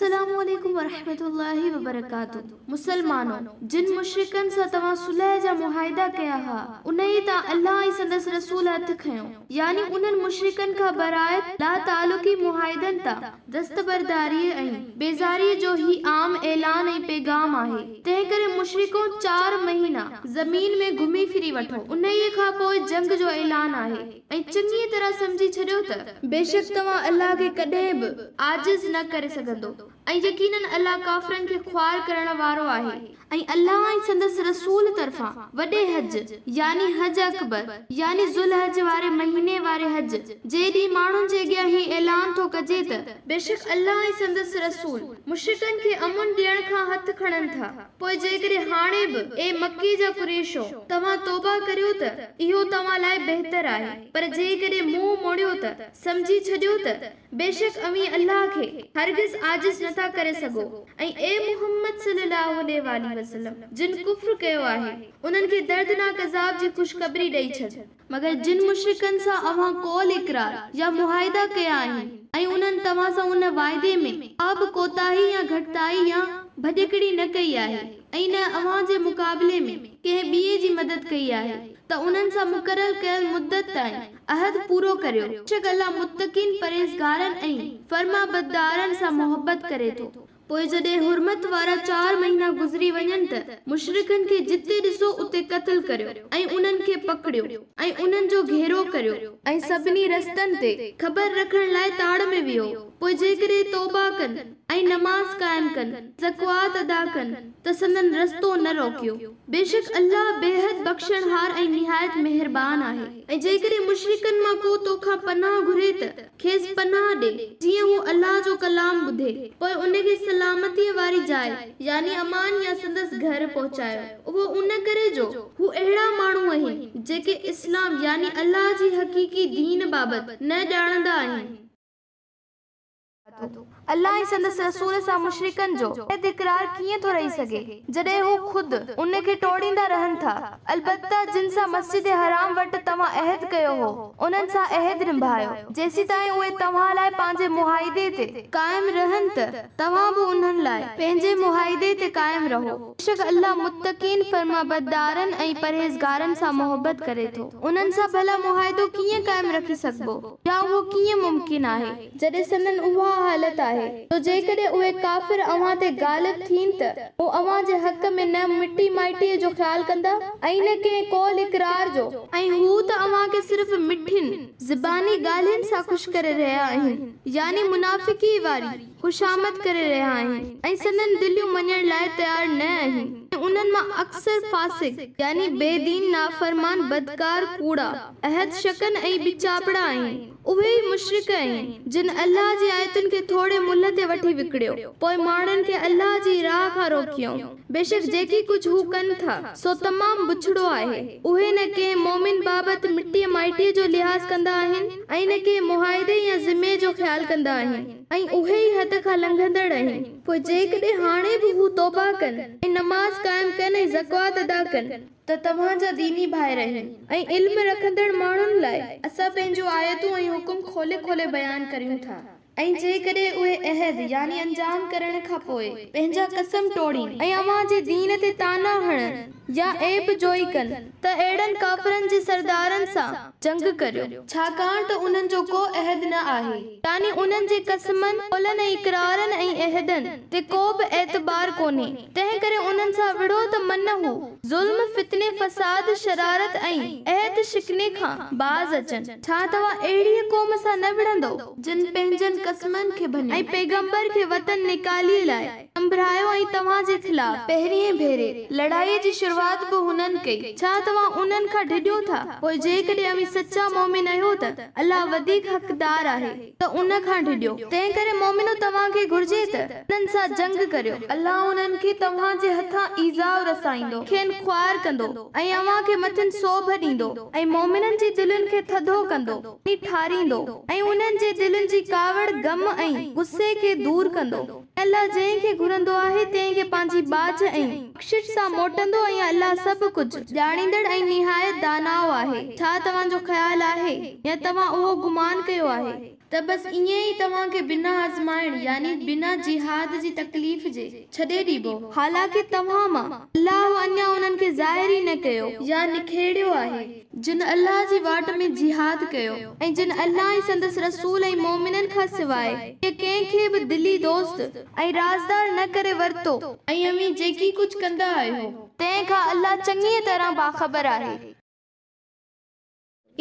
السلام عليڪم ورحمة الله وبرڪاته مسلمانو! جن مشرڪن سان توهان صلح جا معاهدا ڪيا ها، انهيء تان الله ۽ سندس رسول هٿ کنيو، يعني انهن مشرڪن کان برائت لاتعلقي معاهدن تان دستبرداريء ۽ بيزاريء جو هي عام اعلان ۽ پيغام آهي، تنهنڪري مشرڪو چار مهينا زمين ۾ گهمي ڦري وٺو، انهيء کان پوء جنگ جو اعلان آهي. ۽ چڱيء طرح سمجهي ڇڏيو ته بيشڪ توهان الله کي ڪڏهن به عاجز نه ڪري سگهندو ۽ يقيناً الله ڪافرن کي خوار ڪرڻ وارو آهي. ۽ الله ۽ سندس رسول طرفان وڏي حج، يعني حج اڪبر، يعني ذوالحج واري مهيني واري حج، جي ڏينهن ماڻهن جي اڳيان هي اعلان ٿو ڪجي ته، بيشڪ الله ۽ سندس رسول مشرڪن کي امن ڏيڻ کان هٿ کڻن ٿا. پوء جيڪڏهن هاڻي به، اي مڪي جا قريشو! توهان توبه ڪريو ته اهو توهان لاء بهتر آهي، پر جيڪڏهن منهن موڙيو ته، سمجهي ڇڏيو ته، بيشڪ اوهين الله کي، هرگز عاجز نه ٿا ڪري سگهو ۽، اي محمد صلّي الله عليه واٰله وسلّم! جن ڪفر ڪيو آهي، انهن کي دردناڪ عذاب جي خوشخبري ڏئي ڇڏ. مگر جن مشرڪن سان اوهان قول اقرار يا معاهدا ڪيا آهن ۽ انهن توهان سان ان واعدي ۾ ڪا به ڪوتاهي يا گهٽتائي يا ڀڃڪڙي نه ڪئي آهي ۽ نه اوهان جي مقابلي ۾ ڪنهن ٻئي جي مدد ڪئي آهي ته انهن سان مقرر ڪيل مدت تائين عهد پورو ڪريو. بيشڪ الله متقين، پرهيزگارن ۽ فرمانبردارن سان محبت ڪري ٿو. پوء جڏهن حرمت وارا چار مهينا گذري وڃن ته مشرڪن کي جتي ڏسو اتي قتل ڪريو ۽ انهن کي پڪڙيو ۽ انهن جو گهيرو ڪريو ۽ سڀني رستن تي خبر رکڻ لاء تاڙ ۾ ويهو، پوء جيڪڏهن توبه ڪن ۽ نماز قائم ڪن، زڪوات ادا ڪن ته سندن رستو نه روڪيو. بيشڪ الله بيحد بخشڻهار ۽ نهايت مهربان آهي. ۽ جيڪڏهن مشرڪن مان ڪو توکان پناهه گهري ته. کيس پناهه ڏي، جيئن هو الله جو ڪلام ٻڌي، پوء ان کي سلامتيء واري جاء، يعني امان يا سندس گهر، پهچايو. اهو ان ڪري جو هو اهڙا ماڻهو آهن، جيڪي اسلام، يعني الله جي حقيقي دين، بابت نه ڄاڻندا آهن. الله ۽ سندس رسول سان مشرڪن جو عهد اقرار ڪيئن ٿو رهي سگهي، جڏهن هو خود ان کي ٽوڙيندا رهن ٿا. البته جن سان مسجد حرام وٽ توهان عهد ڪيو هو، انهن سان عهد نڀايو، جيسيتائين اهي توهان لاء پنهنجي معاهدي تي قائم رهن ته توهان به انهن لاء پنهنجي معاهدي تي قائم رهو. بيشڪ الله متقين، فرمانبردارن ۽ پرهيزگارن سان محبت ڪري ٿو. انهن سان ڀلا معاهدو ڪيئن قائم رکي سگهبو يا اهو ڪيئن ممڪن آهي؟ جڏهن سندن اها حالت آهي، جو جيڪڏهن اهي ڪافر اوهان تي غالب ٿين ته هو اوهان جي حق ۾ نه مٽي مائٽيء جو خيال ڪندا ۽ نه ڪنهن قول اقرار جو، ۽ هو ته اوهان کي صرف مٺين زباني ڳالهين سان خوش ڪري رهيا آهن، يعني منافقيء واري خوشامد ڪري رهيا آهن، ۽ سندن دليون مڃڻ لاء تيار نه آهن، ۽ انهن مان اڪثر فاسق، يعني بي دين، نافرمان، بدڪار، ڪوڙا، عهد شڪن ۽ ٻچاپڙا آهن. اهي ئي مشرڪ آهن، جن الله جي آيتن کي ٿوري ملهه تي وٺي وڪڻيو، پوء ماڻهن کي الله جي راهه کان روڪيائون. بيشڪ جيڪي ڪجهه هو ڪن ٿا، سو تمام بڇڙو آهي. اهي نه ڪنهن مؤمن بابت مٽيء مائٽيء جو لحاظ ڪندا آهن ۽ نه ڪنهن معاهدي يا ذمي جو خيال ڪندا آهن ۽ اهي ئي حد کان لنگهندڙ آهن. پوء جيڪڏهن هاڻي به هو توبه ڪن ۽ نماز قائم ڪن ۽ زڪوات ادا ڪن، ته توهان جا ديني ڀائر آهن ۽ علم رکندڙ ماڻهن لاء اسان پنهنجون آيتون ۽ حڪم کولي کولي بيان ڪريون ٿا ۽ جيڪڏهن اهي عهد، يعني انجام ڪرڻ، کان پوء پنهنجا قسم ٽوڙين ۽ اوهان جي دين تي طعنا هڻن يا عيب جوئي ڪن ته اهڙن ڪافرن جي سردارن سان جنگ ڪريو، ڇاڪاڻ ته انهن جو ڪو عهد نه آهي، يعني انهن جي قسمن، قولن ۽ اقرارن ۽ عهدن تي ڪو به اعتبار ڪونهي. تنهنڪري انهن سان وڙهو ته من هو ظلم، فتني، فساد، شرارت ۽ عهد شڪني کان باز اچن. ڇا توهان اهڙيء قوم سان نه وڙهندؤ، جن پنهنجن قسمن کي ڀڃيو ۽ پيغمبر کي وطن نيڪاليء لاء سنڀرايو ۽ توهان جي خلاف، پهرئين ڀيري، لڙائيء جي شروعات به هنن ڪئي، ڇا توهان انهن کان ڊڄو ٿا؟ پوء جيڪڏهن اوهين سچا مؤمن آهيو ته الله وڌيڪ حقدار آهي. ته ان کان ڊڄو. تنهنڪري مؤمنو توهان کي گهرجي ته انهن سان جنگ ڪريو. الله انهن کي توهان جي هٿان ايذاء رسائيندو، کين خوار ڪندو ۽ اوهان کي مٿن سوڀ ڏيندو ۽ مؤمنن جي دلين کي ٿڌو ڪندو، يعني ٺاريندو، ۽ انهن جي دلين جي ڪاوڙ غم ۽ غصي کي دور ڪندو. ۽ الله جنهن کي گهرندو آهي تنهن کي پنهنجي ٻاجهه ۽ بخشش سان موٽندو ۽ الله سڀ ڪجهه ڄاڻيندڙ ۽ نهايت داناء آهي. ڇا توهان جو خيال آهي يا توهان اهو گمان ڪيو آهي ته بس ائين ئي توهان کي بنا آزمائڻ يعني بنا جهاد جي تڪليف جي ڇڏي ڏبو حالانڪه توهان مان الله اڃا انهن کي ظاهر ئي نه ڪيو يا نکيڙيو آهي جن الله جي واٽ ۾ جهاد ڪيو ۽ جن الله ۽ سندس رسول ۽ مؤمنن کان سواء ٻئي ڪنهن کي به دلي دوست ۽ رازدار نه ڪري ورتو. ۽ اوهين جيڪي ڪجهه ڪندا آهيو. تنهن کان الله چڱيء طرح باخبر آهي.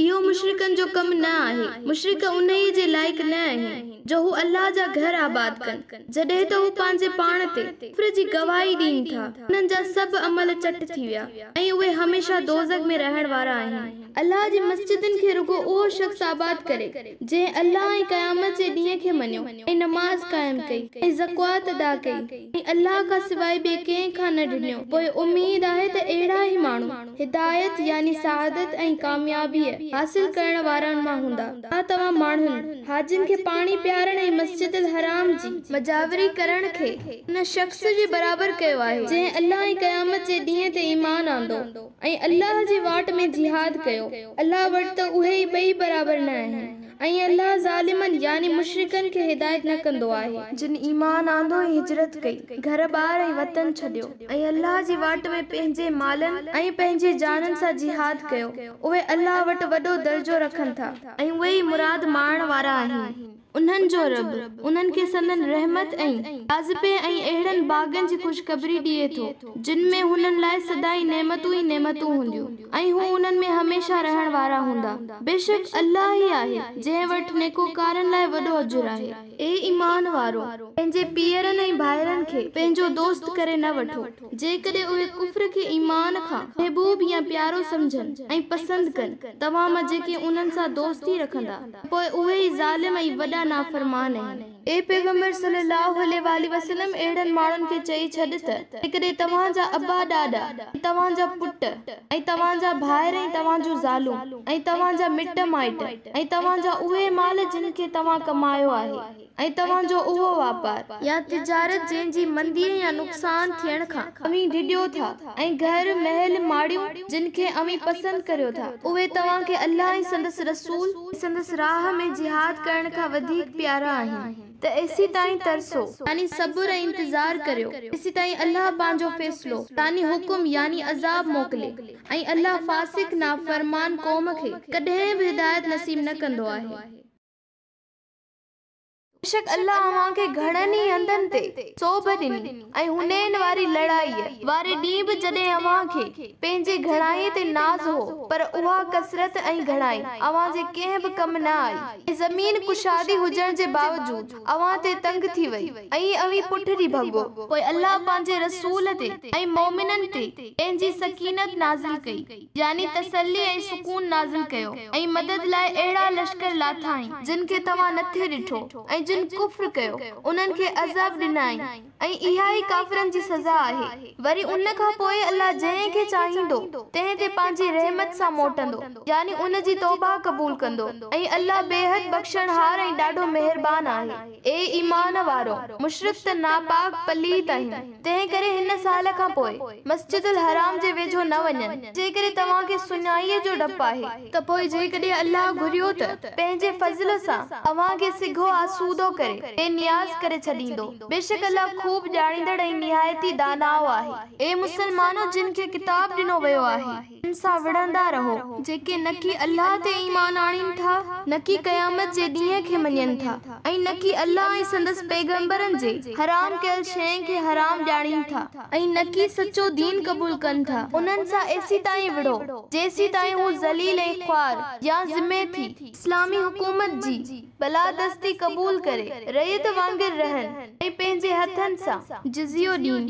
اهو مشرڪن جو ڪم نه آهي، مشرڪ انهيء جي لائق نه آهن، جو هو الله جا گهر آباد ڪن، جڏهن ته هو پنهنجي پاڻ تي ڪفر جي گواهي ڏين ٿا، انهن جا سڀ عمل چٽ ٿي ويا. ۽ اهي هميشه دوزخ ۾ رهڻ وارا آهن. الله جي مسجدن کي رڳو اهو شخص آباد ڪري، جنهن الله ۽ قيامت جي ڏينهن کي مڃيو ۽ نماز قائم ڪئي ۽ زڪوات ادا ڪئي ۽ الله کان سواء ٻئي ڪنهن کان نه ڊنيو، پوء اميد آهي ته اهڙا ئي ماڻهو هدايت يعني سعادت ۽ ڪاميابيء حاصل ڪرڻ وارن مان هوندا. ڇا توهان ماڻهن، حاجين کي پاڻي پيارڻ ۽ مسجد الحرام جي مجاوري ڪرڻ کي، ان شخص جي برابر ڪيو آهي جنهن الله ۽ قيامت جي ڏينهن تي ايمان آندو ۽ الله جي واٽ ۾ جهاد ڪيو، الله وٽ ته اهي ٻئي برابر نه آهن ۽ الله ظالمن، يعني مشرڪن، کي هدايت نه ڪندو آهي. جن ايمان آندو ۽ هجرت ڪئي، گهر ٻار ۽ وطن ڇڏيو ۽ الله جي واٽ ۾ پنهنجي مالن ۽ پنهنجي جانن سان جهاد ڪيو، اهي الله وٽ وڏو درجو رکن ٿا ۽ اهي ئي مراد ماڻڻ وارا آهن. انهن جو رب انهن کي سندن رحمت ۽ راضپي ۽ اهڙن باغن جي خوشخبري ڏئي ٿو، جن ۾ هنن لاء سدائين نعمتون ئي نعمتون هونديون ۽ هو انهن ۾ هميشه رهڻ وارا هوندا. بيشڪ الله ئي آهي، جنهن وٽ نيڪوڪارن لاء وڏو اجر آهي. اي ايمان وارؤ! پنهنجي پيئرن ۽ ڀائرن کي پنهنجو دوست ڪري نه وٺو، جيڪڏهن اهي ڪفر کي ايمان کان محبوب يا پيارو سمجهن ۽ پسند ڪن، توهان مان جيڪي انهن سان دوستي رکندا، ته پوء اهي ئي ظالم ۽ وڏا نافرمان آهن. اي پيغمبر صلّي اللّٰه عليه واٰله وسلّم! اهڙن ماڻهن کي چئي ڇڏ ته، جيڪڏهن توهان جا ابا ڏاڏا ۽ توهان جا پٽ ۽ توهان جا ڀائر ۽ توهان جون زالون ۽ توهان جا مٽ مائٽ ۽ توهان جا اهي مال جن کي توهان ڪمايو آهي، ۽ توهان جو اهو واپار. يا تجارت جنهن جي منديء يا نقصان ٿيڻ کان. اوهين ڊڄو ٿا، ۽ گهر، محل، ماڙيون، جن کي اوهين پسند ڪريو ٿا، اهي توهان کي الله ۽ سندس رسول. ۽ سندس راهه ۾ جهاد ڪرڻ کان وڌيڪ پيارا آهن، ته ايسيتائين ترسو. يعني صبر ۽ انتظار ڪريو، جيسيتائين الله پنهنجو فيصلو، يعني حڪم يعني عذاب موڪلي، ۽ الله فاسق نافرمان قوم کي ڪڏهن به هدايت نصيب نه ڪندو آهي. بيشڪ الله اوهان کي گهڻن ئي هنڌن تي سوڀ ڏني ۽ حنين واري لڙائيء واري ڏينهن به جڏهن اوهان کي پنهنجي گهڻائيء تي ناز هو پر اها ڪثرت ۽ گهڻائي اوهان جي ڪنهن به ڪم نه آئي ۽ زمين ڪشادي هجڻ جي باوجود اوهان تي تنگ ٿي وئي ۽ اوهين پٺ ڏي ڀڳو. پوء الله پنهنجي رسول تي ۽ مؤمنن تي پنهنجي سڪينت نازل ڪئي. يعني تسلي ۽ سڪون نازل ڪيو ۽ مدد لاء اهڙا لشڪر لاٿائين جن کي توهان نٿي ڏٺو ۽ جن ڪفر ڪيو انهن کي عذاب ڏنائين ۽ اها ئي ڪافرن جي سزا آهي. وري ان کان پوء الله جنهن کي چاهيندو تنهن تي پنهنجي رحمت سان موٽندو يعني ان جي توبه قبول ڪندو ۽ الله بيحد بخشڻهار ۽ ڏاڍو مهربان آهي. اي ايمان وارؤ! مشرڪ ته ناپاڪ پليت آهن. تنهن ڪري هن سال کان پوء مسجد الحرام جي ويجهو نه وڃن، جيڪڏهن توهان کي سڃائيء جو ڊپ آهي، ته پوء جيڪڏهن الله گهريو ته پنهنجي فضل سان اوهان کي سگهو آسودو ڪري، بي نياز ڪري ڇڏيندو. بيشڪ الله خوب ڄاڻيندڙ ۽ نهايت ئي داناء آهي. اي مسلمانو! جن کي ڪتاب ڏنو ويو آهي. تن سان وڙهندا رهو، جيڪي نڪي الله تي ايمان آڻين ٿا، نڪي قيامت جي ڏينهن کي مڃين ٿا، ۽ نڪي الله ۽ سندس پيغمبرن جي حرام ڪيل شين کي حرام ڄاڻين ٿا، ۽ نڪي سچو دين قبول ڪن ٿا، انهن سان ايسيتائين وڙهو، جيسيتائين هو ذليل ۽ خوار يا ذمي ٿي، اسلامي حڪومت جي بالادستي قبول ڪري، رعيت وانگر رهن ۽ پنهنجي هٿن سان جزيو ڏين.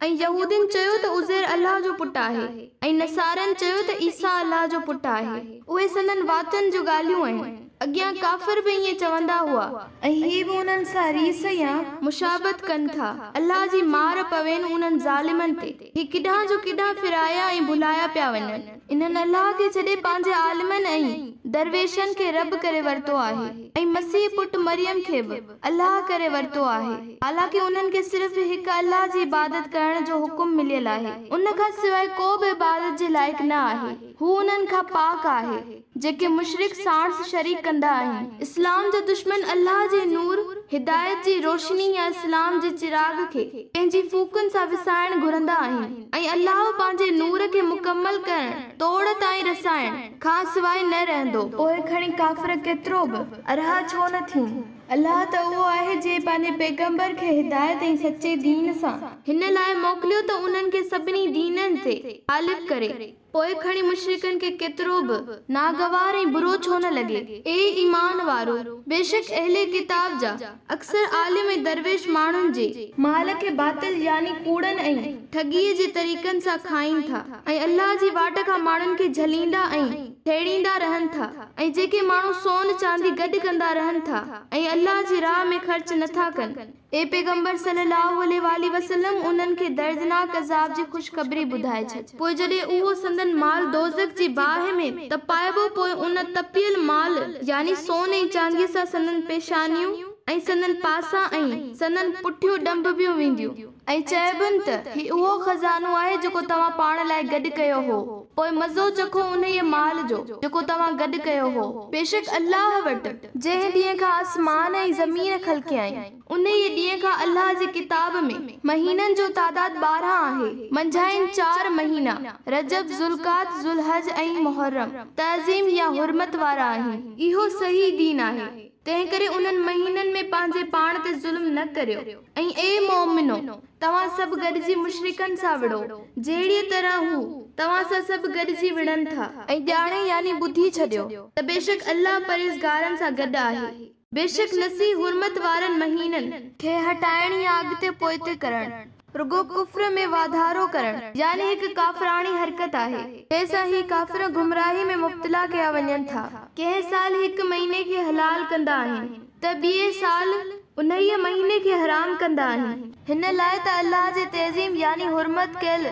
۽ يهودين چيو ته عزير الله جو پٽ آهي ۽ نصارن چيو ته عيسيٰ الله جو پٽ آهي. اهي سندن واتن جون ڳالهيون آهن. اڳيان ڪافر به ائين چوندا هئا. ۽ هي به انهن سان ريس يا مشابهت ڪن ٿا. الله جي مار پوين انهن ظالمن تي. هي ڪيڏانهن جو ڪيڏانهن ڦيرايا ۽ ڀلايا پيا وڃن. انهن الله کي ڇڏي پنهنجي عالمن ۽ درويشن کي رب ڪري ورتو آهي ۽ مسيح پٽ مريم کي به الله ڪري ورتو آهي، حالانڪه انهن کي صرف هڪ الله جي عبادت ڪرڻ جو حڪم مليل آهي، ان کان سواء ڪو به عبادت جي لائق نه آهي. هو انهن کان پاڪ آهي، جيڪي مشرڪ ساڻس شريڪ ڪندا آهن. اسلام جا دشمن الله جي نور، هدايت جي روشني يا اسلام جي چراغ کي پنهنجي ڦوڪن سان وسائڻ گهرندا آهن ۽ الله پنهنجي نور کي مڪمل ڪرڻ، توڙ تائين رسائڻ، کان سواء نه رهندو. پوء کڻي ڪافر ڪيترو به ارها ڇو نه ٿين. الله ته اهو آهي جنهن پنهنجي پيغمبر کي هدايت ۽ سچي دين سان هن لاء موڪليو ته انهن کي سڀني دينن تي غالب ڪري. پوء کڻي مشرڪن کي ڪيترو به ناگوار ۽ برو ڇو نه لڳي. اي ايمان وارو! بيشڪ اهل ڪتاب جا اڪثر عالم ۽ درويش ماڻهن جي مال کي باطل يعني ڪوڙن ۽ ٺڳيء جي طريقن سان کائين ٿا ۽ الله جي واٽ کان ماڻهن کي جهليندا ۽ ٿيڙيندا رهن ٿا ۽ جيڪي ماڻهو سون چاندي گڏ ڪندا رهن ٿا ۽ الله جي راهه ۾ خرچ نٿا ڪن. اي پيغمبر صلّي اللّٰه عليه واٰله وسلّم! انهن کي دردناڪ عذاب جي خوشخبري ٻڌائي ڇڏ. پوء جڏهن اهو سندن مال دوزخ جي باهه ۾ تپائبو پوء ان تپيل مال، يعني سون ۽ چانديء، سان سندن پيشانيون ۽ سندن پاسا ۽ سندن پٺيون ڏنڀبيون وينديون ۽ چئبن ته، هي اهو خزانو آهي جيڪو توهان پاڻ لاء گڏ ڪيو هو، پوء مزو چکو انهيء مال جو جيڪو توهان گڏ ڪيو هو، بيشڪ الله وٽ. جنهن ڏينهن کان آسمان ۽ زمين خلقيائين، انهيء ڏينهن کان الله جي ڪتاب ۾ مهينن جو تعداد 12 آهي، منجهائن چار مهينا، رجب، ذوالقعد، ذوالحج ۽ محرم، تعظيم يا حرمت وارا آهن. اهو صحيح دين آهي، تنهنڪري انهن مهينن ۾ پنهنجي پاڻ تي ظلم نه ڪريو ۽ اي مؤمنو! توهان سڀ گڏجي مشرڪن سان وڙهو، جهڙيء طرح هو توهان سان سڀ گڏجي وڙهن ٿا. ۽ ڄاڻي يعني ٻڌي ڇڏيو ته بيشڪ الله پرهيزگارن سان گڏ آهي. بيشڪ نسي حرمت وارن مهينن کي هٽائڻ يا اڳتي پوئتي ڪرڻ، رڳو ڪفر ۾ واڌارو ڪرڻ يعني هڪ ڪافراڻي حرڪت آهي، جنهن سان هي ڪافر گمراهي ۾ مبتلا ڪيا وڃن ٿا. ڪنهن سال هڪ مهيني کي حلال ڪندا آهن ته ٻئي سال انهيء مهيني کي حرام ڪندا آهن، هن لاء ته الله جي تعظيم يعني حرمت ڪيل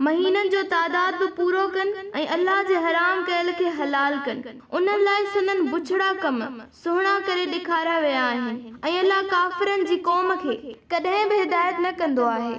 مهينن جو تعداد به پورو ڪن ۽ الله جي حرام ڪيل کي حلال ڪن، انهن لاء سندن بڇڙا ڪم سهڻا ڪري ڏيکاريا ويا آهن ۽ الله ڪافرن جي قوم کي ڪڏهن به هدايت نه ڪندو آهي.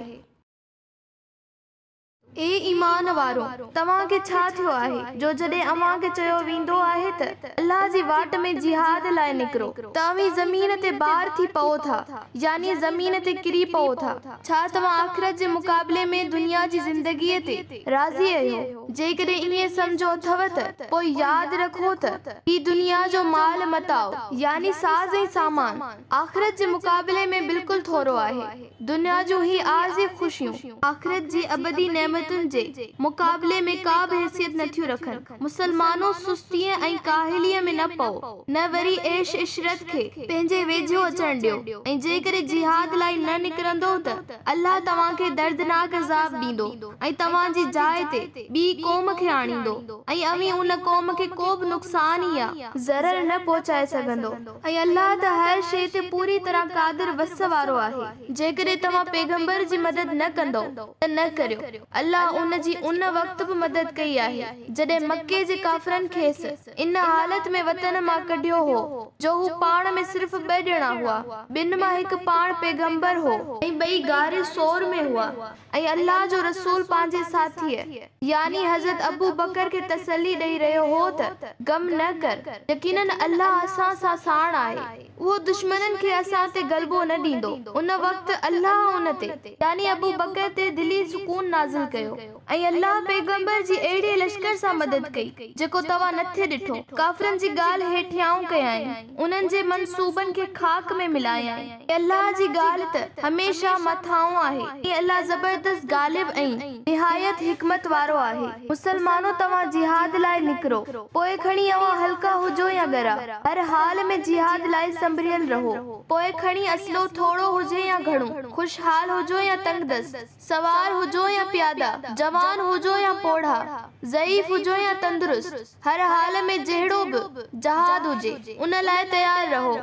اي ايمان وارو! توهان کي ڇا ٿيو آهي جو جڏهن اوهان کي چيو ويندو آهي ته الله جي واٽ ۾ جهاد لاء نڪرو ته اوهين زمين تي بار ٿي پئو ٿا يعني زمين تي ڪري پئو ٿا. ڇا توهان آخرت جي مقابلي ۾ دنيا جي زندگيء تي راضي اهيو؟ جيڪڏهن ائين سمجهو اٿو ته پوء ياد رکو ته هي دنيا جو مال متاع يعني ساز ۽ سامان آخرت جي مقابلي ۾ بلڪل ٿورو آهي. دنيا جون هي عارضي خوشيون آخرت جي ابدي نعمتن جي مقابلي ۾ ڪا به حيثيت نٿيون رکن. مسلمانو! سستيء ۽ ڪاهليء ۾ نه پئو، نه وري عيش عشرت کي پنهنجي ويجهو اچڻ ڏيو ۽ جيڪڏهن جهاد لاء نه نڪرندؤ ته الله توهان کي دردناڪ عذاب ڏيندو ۽ توهان جي جاء تي ٻي قوم کي آڻيندو ۽ اوهين ان قوم کي ڪو به نقصان يا ضرر نه پهچائي سگهندؤ. ۽ الله ته هر شيء تي پوريء طرح قادر وس وارو آهي. جيڪڏهن توهان پيغمبر جي مدد نه ڪندؤ ته نه ڪريو. الله ان جي ان وقت به مدد ڪئي آهي، جڏهن مڪي جي ڪافرن کيس ان حالت ۾ وطن مان ڪڍيو هو، جو هو پاڻ ۾ صرف ٻه ڄڻا هئا، ٻن مان هڪ پاڻ پيغمبر هو ۽ ٻئي غار ثور ۾ هئا. ۽ الله جو رسول پنهنجي ساٿيء، يعني حضرت ابوبڪر کي تسلي ڏئي رهيو هو ته، غم نه ڪر، يقيناً الله اسان سان ساڻ آهي، اهو دشمنن کي اسان تي غلبو نه ڏيندو. ان وقت الله ان تي، يعني ابوبڪر تي، دلي سڪون نازل ڪيو ۽ الله پيغمبر جي اهڙي لشڪر سان مدد ڪئي، جيڪو توهان نٿي ڏٺو. ڪافرن جي ڳالهه هيٺيائون ڪيائين، انهن جي منصوبن کي خاڪ ۾ ملايائين. ۽ الله جي ڳالهه ته هميشه مٿانهون آهي ۽ الله زبردست غالب ۽ نهايت حڪمت وارو آهي. مسلمانو توهان جهاد لاء نڪرو، پوء کڻي اوهان هلڪا هجو يا ڳرا، هر حال ۾ جهاد لاء سنڀريل رهو، پوء کڻي اسلحو ٿورو هجي يا گهڻو، خوشحال هجو يا تنگدست، سوار هجو يا پيادا، جوان هجو يا پوڙها، ضعيف هجو يا تندرست، هر حال ۾ جهڙو به جهاد هجي، ان لاء تيار رهو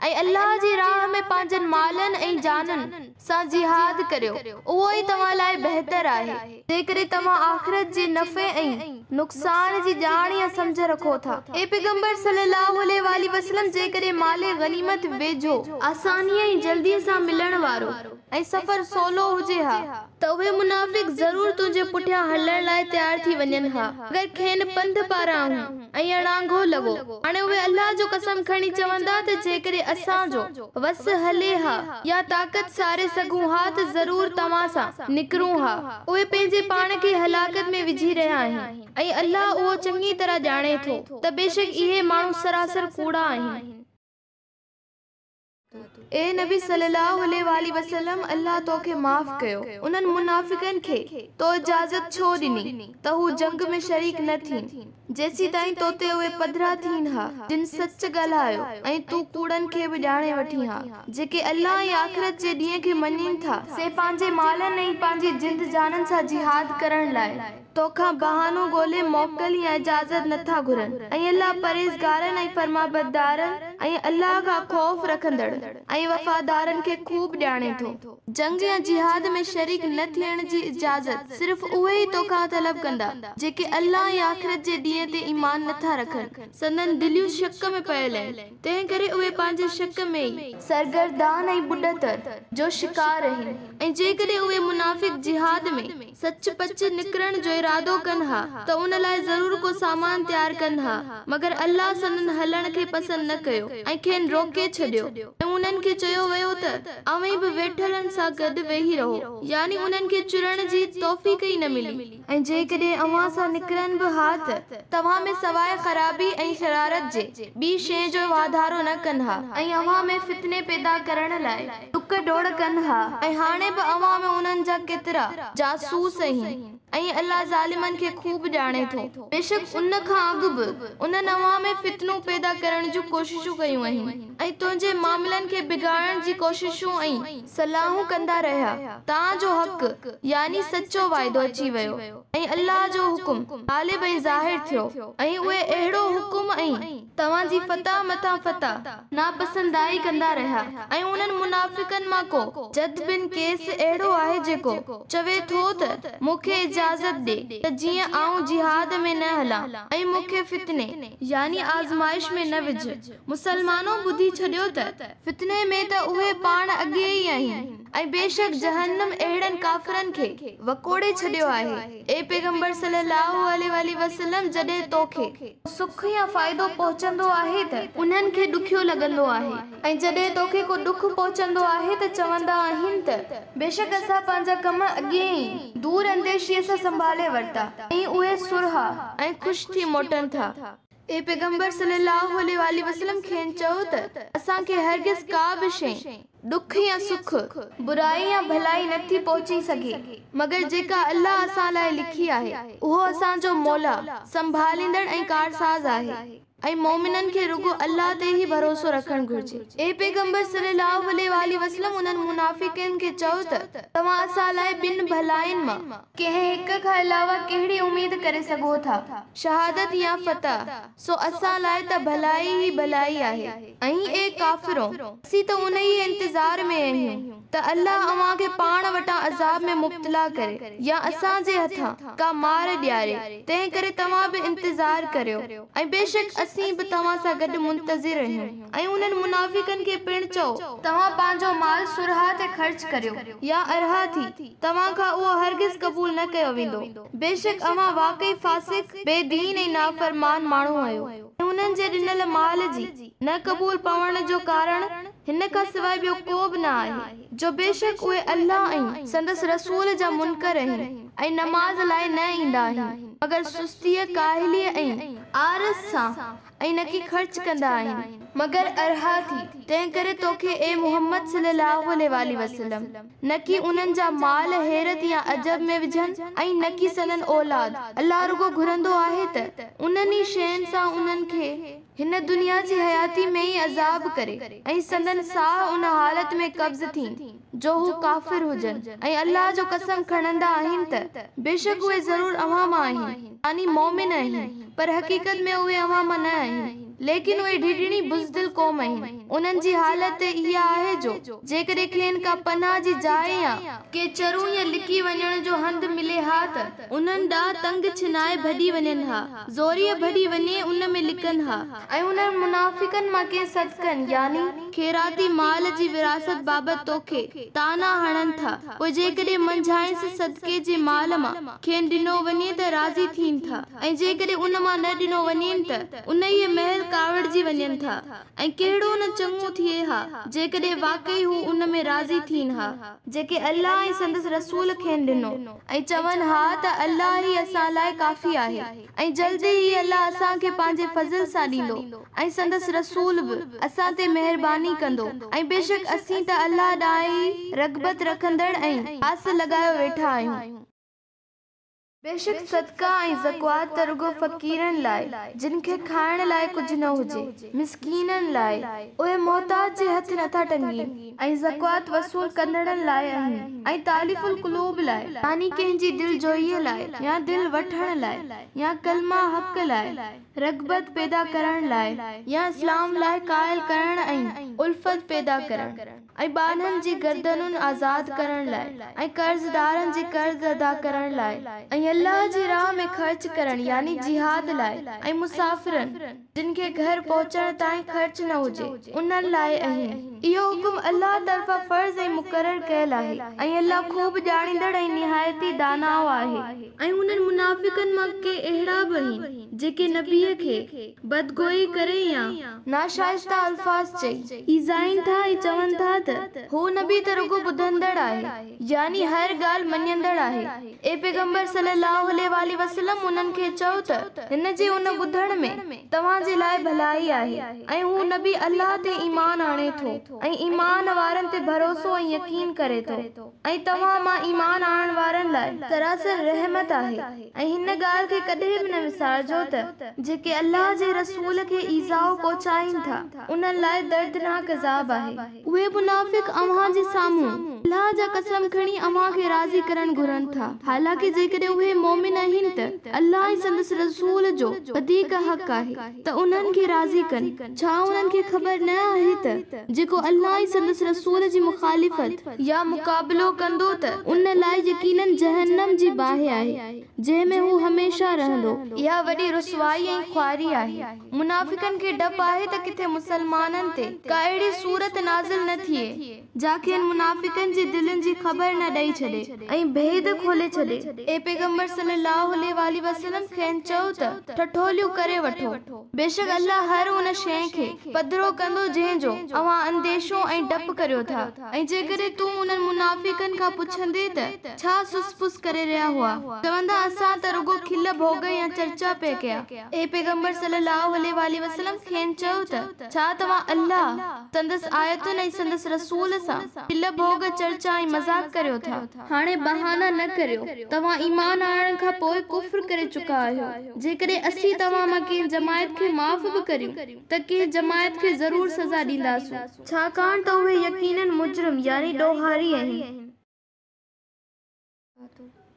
۽ الله جي راهه ۾ پنهنجن مالن ۽ جانن سان جهاد ڪريو، اهو ئي توهان لاء بهتر آهي، جيڪڏهن توهان آخرت جي نفعي ۽ نقصان جي ڄاڻ يا سمجهه رکو ٿا. اي پيغمبر صلّي اللّٰه عليه واٰله وسلّم جيڪڏهن مال غنيمت ويجهو، آسانيء ۽ جلديء سان ملڻ وارو ۽ سفر سولو هجي ها ته اهي منافق ضرور تنهنجي پٺيان هلڻ لاء تيار ٿي وڃن ها، مگر کين پنڌ پاراهون ۽ اڻانگهو لڳو. هاڻي اهي الله جو قسم کڻي چوندا ته جيڪڏهن اسان جو وس هلي ها يا طاقت ساري سگهون ها ته ضرور توهان سان نڪرون ها. اهي پنهنجي پاڻ کي هلاڪت ۾ وجهي رهيا آهن ۽ الله اهو چڱي طرح ڄاڻي ٿو ته بيشڪ اهي ماڻهو سراسر ڪوڙا آهن. اي نبي صلّي اللّٰه عليه واٰله وسلّم! الله تو کي معاف ڪيو، انهن منافقن کي تو اجازت ڇو ڏني ته هو جنگ ۾ شريڪ نه ٿين، جيسيتائين تو تي اهي پڌرا ٿين ها، جن سچ ڳالهايو ۽ تون ڪوڙن کي به ڄاڻي وٺين ها. جيڪي الله ۽ آخرت جي ڏينهن کي مڃين ٿا، سي پنهنجي مالن ۽ پنهنجي جند جانن سان جهاد ڪرڻ لاء توکان بهانو ڳولي موڪل يا اجازت نه ٿا گهرن ۽ الله پرهيزگارن ۽ فرمانبردارن ۽ الله کان خوف رکندڙ ۽ وفادارن کي خوب ڄاڻي ٿو. جنگ يا جهاد ۾ شريڪ نه ٿيڻ جي اجازت صرف اهي ئي توکان طلب ڪندا، جيڪي الله ۽ آخرت جي ڏينهن تي ايمان نه ٿا رکن، سندن دليون شڪ ۾ پيل آهن، تنهنڪري اهي پنهنجي شڪ ۾ ئي سرگردان ۽ ٻڏتر جو شڪار آهن ۽ جيڪڏهن اهي منافق جهاد ۾ سچ پچ نڪرڻ جو ارادو ڪن ها ته ان لاء ضرور ڪو سامان تيار ڪن ها مگر الله سندن هلڻ کي پسند نه ڪيو ۽ کين روڪي ڇڏيو ۽ انهن کي چيو ويو ته اوهين به ويٺلن سان گڏ ويهي رهو يعني انهن کي چرڻ جي توفيق ئي نه ملي. ۽ جيڪڏهن اوهان سان نڪرن به ها ته توهان ۾ سواء خرابي ۽ شرارت جي ٻي شيء جو واڌارو نه ڪن ها. ۽ اوهان ۾ فتني پيدا ڪرڻ لاء ڊڪ ڊوڙ ڪن ها ۽ هاڻي به اوهان ۾ انهن جا ڪيترا جاسوس آهن ۽ الله ظالمن کي خوب ڄاڻي ٿو. بيشڪ ان کان اڳ به انهن اوهان ۾ فتنو پيدا ڪرڻ جون ڪوششون ڪيون آهن ۽ تنهنجي معاملن کي بگاڙڻ جي ڪوششون ۽. صلاحون ڪندا رهيا، تان جو حق، يعني سچو وعدو، اچي ويو ۽ الله جو حڪم غالب ۽ ظاهر ٿيو ۽ اهي اهڙو حڪم ۽. توهان جي فتح مٿان فتح ناپسندائي ڪندا رهيا ۽ انهن منافقن مان ڪو جد بن قيس اهڙو آهي جيڪو چوي ٿو ته مون کي اجازت ڏي ته جيئن آئون جهاد ۾ نه هلان ۽ مون کي فتني، يعني آزمائش، ۾ نه وجهه. مسلمانو ٻڌي ڇڏيو ته فتني ۾ ته اهي پاڻ اڳي ئي آهن ۽ بيشڪ جهنم اهڙن ڪافرن کي وڪوڙي ڇڏيو آهي. اي پيغمبر صلّي اللّٰه عليه واٰله وسلّم جڏهن توکي. سک يا فائدو پهچندو آهي ته انهن کي ڏکيو لڳندو آهي ۽ جڏهن توکي ڪو ڏک پهچندو آهي ته چوندا آهن ته بيشڪ اسان پنهنجا ڪم اڳي ئي دور انديشيء سان سنڀالي ورتا ۽ اهي سرها ۽ خوش ٿي موٽن ٿا. اي پيغمبر صلّي اللّٰه عليه واٰله وسلّم کين چئو ته اسان کي هرگز ڪا به شيء، ڏک يا سک، برائي يا ڀلائي نه ٿي پهچي سگهي، مگر جيڪا الله اسان لاء لکي آهي، اهو اسان جو مولا، سنڀاليندڙ ۽ ڪارساز آهي ۽ مؤمنن کي رڳو الله تي ئي ڀروسو رکڻ گهرجي. اي پيغمبر صلّي اللّٰه عليه واٰله وسلّم انهن منافقين کي چئو ته توهان اسان لاء ٻن ڀلائين مان، ڪنهن هڪ کان علاوه ڪهڙي اميد ڪري سگهو ٿا؟ شهادت يا فتح، سو اسان لاء ته ڀلائي ئي ڀلائي آهي. ۽ اي ڪافرو! اسين ته انهيء انتظار ۾ آهيون ته الله اوهان کي پاڻ وٽان عذاب ۾ مبتلا ڪري يا اسان جي هٿان ڪا مار ڏياري، تنهنڪري توهان به انتظار ڪريو ۽ بيشڪ اسين به توهان سان گڏ منتظر آهيون. ۽ انهن منافقن کي پڻ چئو، توهان پنهنجو مال سرها تي خرچ ڪريو يا ارها ٿي، توهان کان اهو هرگز قبول نه ڪيو ويندو. بيشڪ اوهان واقعي فاسق، بي دين ۽ نافرمان ماڻهو آهيو. ۽ انهن جي ڏنل مال جي نه قبول پوڻ جو ڪارڻ هن کان سواء ٻيو ڪو به نه آهي، جو بيشڪ اهي الله ۽ سندس رسول جا منڪر آهن ۽ نماز لاء نه ايندا آهن، مگر سستيء، ڪاهليء ۽ آرس سان. ۽ نڪي خرچ ڪندا آهن، مگر ارها ٿي، تنهنڪري توکي اي محمد صلّي اللّٰه عليه واٰله وسلّم! نڪي انهن جا مال حيرت يا عجب ۾ وجهن ۽ نڪي سندن اولاد، الله رڳو گهرندو آهي ته انهن ئي شين سان انهن کي هن دنيا جي حياتي ۾ ئي عذاب ڪري ۽ سندن ساهه ان حالت ۾ قبض ٿين جو هو ڪافر هجن ۽ الله جو قسم کڻندا آهن ته بيشڪ اهي ضرور اوهان مان آهن، يعني مؤمن آهن، پر حقيقت ۾ اهي اوهان مان نه آهن، ليڪن اهي ڊيڄڻي بزدل قوم آهن. انهن جي حالت اها آهي جو جيڪڏهن کين ڪا پناهه جي جاء يا ڪي چرون يا لڪي وڃڻ جو هنڌ ملي ها ته انهن ڏانهن تنگ ڇنائي ڀڄي وڃن ها، زوريء ڀڄي وڃي ان ۾ لڪن ها. ۽ انهن منافقن مان ڪي صدقن، يعني خيراتي مال، جي ورهاست بابت توکي طعنا هڻن ٿا، پوء جيڪڏهن منجهانئس، صدقي جي مال مان، کين ڏنو وڃي ته راضي ٿين ٿا ۽ جيڪڏهن ان مان نه ڏنو وڃين ته انهيء مهل ڪاوڙجي وڃن ٿا ۽ ڪهڙو نه چڱو ٿئي ها جيڪڏهن واقعي هو ان ۾ راضي ٿين ها جيڪي الله ۽ سندس رسول کين ڏنو ۽ چون ها ته الله ئي اسان لاء ڪافي آهي ۽ جلد ئي الله اسان کي پنهنجي فضل سان ڏيندو ۽ سندس رسول به اسان تي مهرباني ڪندو ۽ بيشڪ اسين ته الله ڏانهن ئي رغبت رکندڙ ۽ آس لڳايو ويٺا آهيون. بيشڪ صدقا ۽ زڪوات ته رڳو فقيرن لاء، جن کي کائڻ لاء ڪجهه نه هجي، مسڪينن لاء، اهي محتاج جي هٿ نٿا ٽنگين، ۽ زڪوات وصول ڪندڙن لاء آهن، ۽ تاليف القلوب لاء، يعني ڪنهن جي دلجوئيء لاء يا دل وٺڻ لاء يا ڪلمه حق لاء رغبت پيدا ڪرڻ لاء يا اسلام لاء قائل ڪرڻ ۽ الفت پيدا ڪرڻ. ۽ ٻانهن جي گردنون آزاد ڪرڻ لاء، ۽ قرضدارن جي قرض ادا ڪرڻ لاء، ۽ الله جي راهه ۾ خرچ ڪرڻ يعني جهاد لاء، ۽ مسافرن، جن کي گهر پهچڻ تائين خرچ نه هجي، انهن لاء آهن. اهو حڪم الله طرفان فرض ۽ مقرر ڪيل آهي، ۽ الله خوب ڄاڻيندڙ ۽ نهايت ئي داناء آهي. ۽ انهن منافقن مان ڪي اهڙا به آهن، جيڪي نبيء کي، بدگوئي ڪري يا. ناشائسته الفاظ چئي، ايذائين ٿا ۽ چون ٿا ته، هو نبي ته رڳو ٻڌندڙ آهي، يعني هر ڳالهه مڃيندڙ آهي. اي پيغمبر صلّي اللّٰه عليه واٰله وسلّم انهن کي چئو ته، هن جي ان ٻڌڻ ۾ توهان جي لاء ڀلائي آهي ۽ هو نبي الله تي ايمان آڻي ٿو ۽ ايمان وارن تي ڀروسو ۽ يقين ڪري ٿو ۽ توهان مان ايمان آڻڻ وارن لاء سراسر رحمت آهي. ۽ هن ڳالهه کي ڪڏهن به نه وسارجو ته جيڪي الله جي رسول کي ايذاء پهچائين ٿا انهن لاء دردناڪ عذاب آهي. اهي منافق اوهان جي سامهون الله جا قسم کڻي اوهان کي راضي ڪرڻ گهرن ٿا، حالانڪه جيڪڏهن اهي مؤمن آهن ته الله ۽ سندس رسول جو وڌيڪ حق آهي ته انهن کي راضي ڪن، ڇا انهن کي خبر نه آهي ته جيڪو الله ۽ سندس رسول جي مخالفت يا مقابلو ڪندو ته ان لاء يقيناً جهنم جي باهه آهي، جنهن ۾ هو هميشه رهندو. اها وڏي رسوائي ۽ خواري آهي. منافقن کي ڊپ آهي ته ڪٿي مسلمانن تي ڪا اهڙي سورت نازل نه ٿئي، جا کين منافقن جي دلين جي خبر نه ڏئي ڇڏي ۽ ڀيد کولي ڇڏي. اي پيغمبر صلّي اللّٰه عليه واٰله وسلّم کين چئو ته ٺٺوليون ڪري وٺو. بيشڪ الله هر ان شيء کي پڌرو ڪندو جنهن جو اوهان انديشو ۽ ڊپ ڪريو ٿا ۽ جيڪڏهن تون انهن منافقن کان پڇندين ته ڇا سس پس ڪري رهيا هئا؟ چوندا اسان ته رڳو کل ڀوڳ يا چرچا پئي ڪيا. اي پيغمبر صلّي اللّٰه عليه واٰله وسلّم کين چئو ته ڇا توهان الله، سندس آيتن ۽ سندس رسول سان کل ڀوڳ، چرچا ۽ مذاق ڪريو ٿا؟ هاڻي بهانا نه ڪريو، توهان ايمان آڻڻ کان پوء ڪفر ڪري چڪا آهيو، جيڪڏهن اسين توهان مان ڪنهن جماعت کي معاف به ڪريون ته ڪنهن جماعت کي ضرور سزا ڏينداسون. ڇاڪاڻ ته اهي يقيناً مجرم يعني ڏوهاري آهن.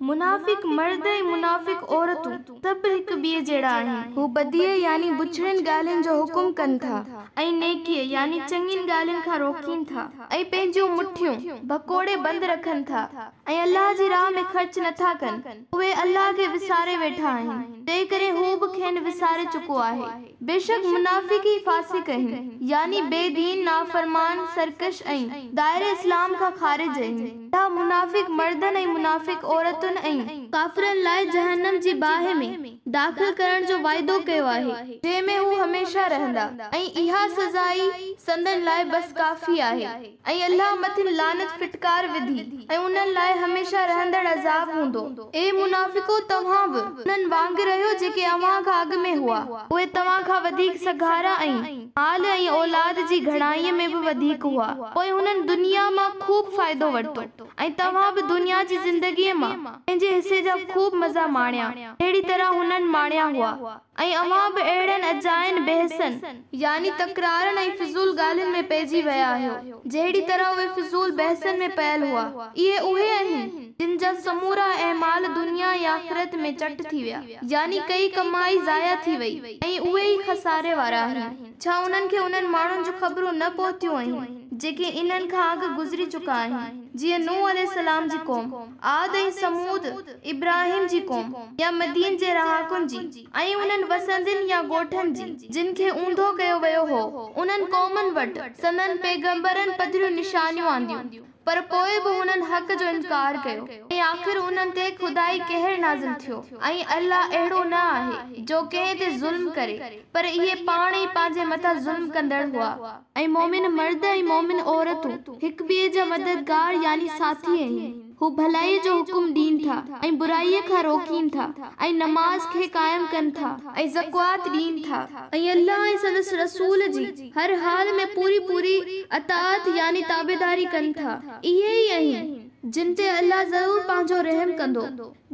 منافق مرد ۽ منافق عورتون سڀ هڪ ٻئي جهڙا آهن. هو بديء يعني بڇڙين ڳالهين جو حڪم ڪن ٿا ۽ نيڪيء يعني چڱين ڳالهين کان روڪين ٿا. ۽ پنهنجون مٺيون ڀڪوڙي بند رکن ٿا ۽ الله جي راهه ۾ خرچ نٿا ڪن، اهي الله کي وساري ويٺا آهن، تنهنڪري هو به کين وساري چڪو آهي. بيشڪ منافق ئي فاسق آهن، يعني بي دين، نافرمان، سرڪش ۽ دائري اسلام کان خارج آهن. الله منافق مردن ۽ منافق عورتن ۽ ڪافرن لاء جهنم جي باهه ۾ داخل ڪرڻ جو وعدو ڪيو آهي، جنهن ۾ هو هميشه رهندا ۽ اها سزا ئي سندن لاء بس ڪافي آهي ۽ الله مٿن لعنت ڦٽڪار وڌي ۽ انهن لاء هميشه رهندڙ عذاب هوندو. اي منافقو! توهان به انهن وانگر آهيو جيڪي اوهان کان اڳ ۾ هئا، اهي توهان کان وڌيڪ سگهارا ۽ مال ۽ اولاد جي گهڻائيء ۾ به وڌيڪ هئا، پوء هنن دنيا مان خوب فائدو ورتو. ۽ توهان به دنيا جي زندگيء مان پنهنجي حصي جا خوب مزا ماڻيا. اهڙي طرح هنن هنن ماڻيا هئا ۽ اوهان به اهڙن اجاين بحثن، يعني تڪرارن ۽ فضول ڳالهين ۾ پئجي ويا آهيو، جهڙي طرح اهي فضول بحثن ۾ پيل هئا. اهي اهي آهن، جن جا سمورا اعمال دنيا ۽ آخرت ۾ چٽ ٿي ويا، يعني ڪئي ڪمائي ضايع ٿي وئي ۽ اهي ئي خساري وارا آهن. ڇا انهن کي انهن ماڻهن جون خبرون نه پهتيون آهن، جيڪي انهن کان اڳ گذري چڪا آهن، جيئن نوح عليه السلام جي قوم، عاد ۽ ثمود، ابراهيم جي قوم، يا مدين جي رهاڪن جي، ۽ انهن وسندين يا ڳوٺن جي، جن کي اونڌو ڪيو ويو هو، انهن قومن وٽ، سندن پيغمبرن پڌريون نشانيون آنديون، پر پوء به هنن حق جو انڪار ڪيو، ۽ آخر انهن تي خدائي قهر نازل ٿيو، ۽ الله اهڙو نه آهي، جو ڪنهن تي ظلم ڪري، پر اهي پاڻ ئي پنهنجي مٿان ظلم ڪندڙ هئا. ۽ مؤمن مرد ۽ مؤمن عورتون هڪ ٻئي جا مددگار يعني ساٿي آهن. هو ڀلائيء جو حڪم ڏين ٿا ۽ برائيء کان روڪين ٿا ۽ نماز کي قائم ڪن ٿا ۽ زڪوات ڏين ٿا ۽ الله ۽ سندس رسول جي هر حال ۾ پوري پوري اطاعت يعني تابعداري ڪن ٿا. اهي ئي آهن جن تي الله ضرور پنهنجو رحم ڪندو.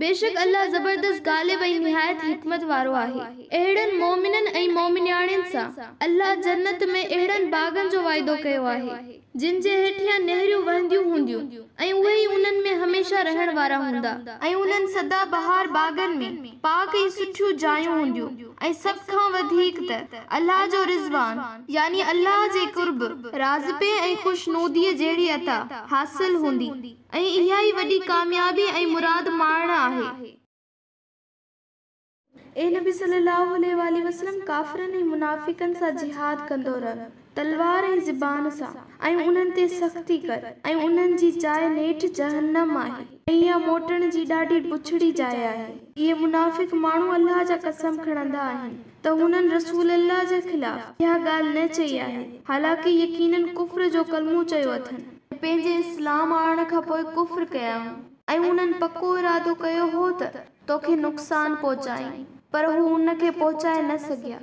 بيشڪ الله زبردست غالب ۽ نهايت حڪمت وارو آهي. اهڙن مؤمنن ۽ مؤمنياڻين سان الله جنت ۾ اهڙن باغن جو وعدو ڪيو آهي، جن جي هيٺيان نهريون وهنديون هونديون ۽ اهي ئي انهن ۾ هميشه رهڻ وارا هوندا. ۽ انهن سدا بهار باغن ۾ پاڪ ۽ سٺيون جايون هونديون ۽ سڀ کان وڌيڪ ته الله جو رضوان، يعني الله جي قرب، راضپي ۽ خوشنوديء جهڙي عطا، حاصل هوندي. ۽ اها ئي وڏي ڪاميابي ۽ مراد ماڻڻ آهي. اي نبي صلّي اللّٰه عليه واٰله وسلّم! ڪافرن ۽ منافقن سان جهاد ڪندو رهه، تلوار ۽ زبان سان، ۽ انهن تي سختي ڪر، ۽ انهن جي جاء نيٺ جهنّم آهي، ۽ اها موٽڻ جي ڏاڍي بڇڙي جاء آهي. اهي منافق ماڻهو الله جا قسم کڻندا آهن ته هنن رسول الله جي خلاف اها ڳالهه نه چئي آهي، حالانڪه يقيناً ڪفر جو ڪلمو چيو اٿن. ۽ پنهنجي اسلام آڻڻ کان پوء ڪفر ڪيائون ۽ انهن پڪو ارادو ڪيو هو ته توکي نقصان پهچائين پر هو ان کي پهچائي نه سگهيا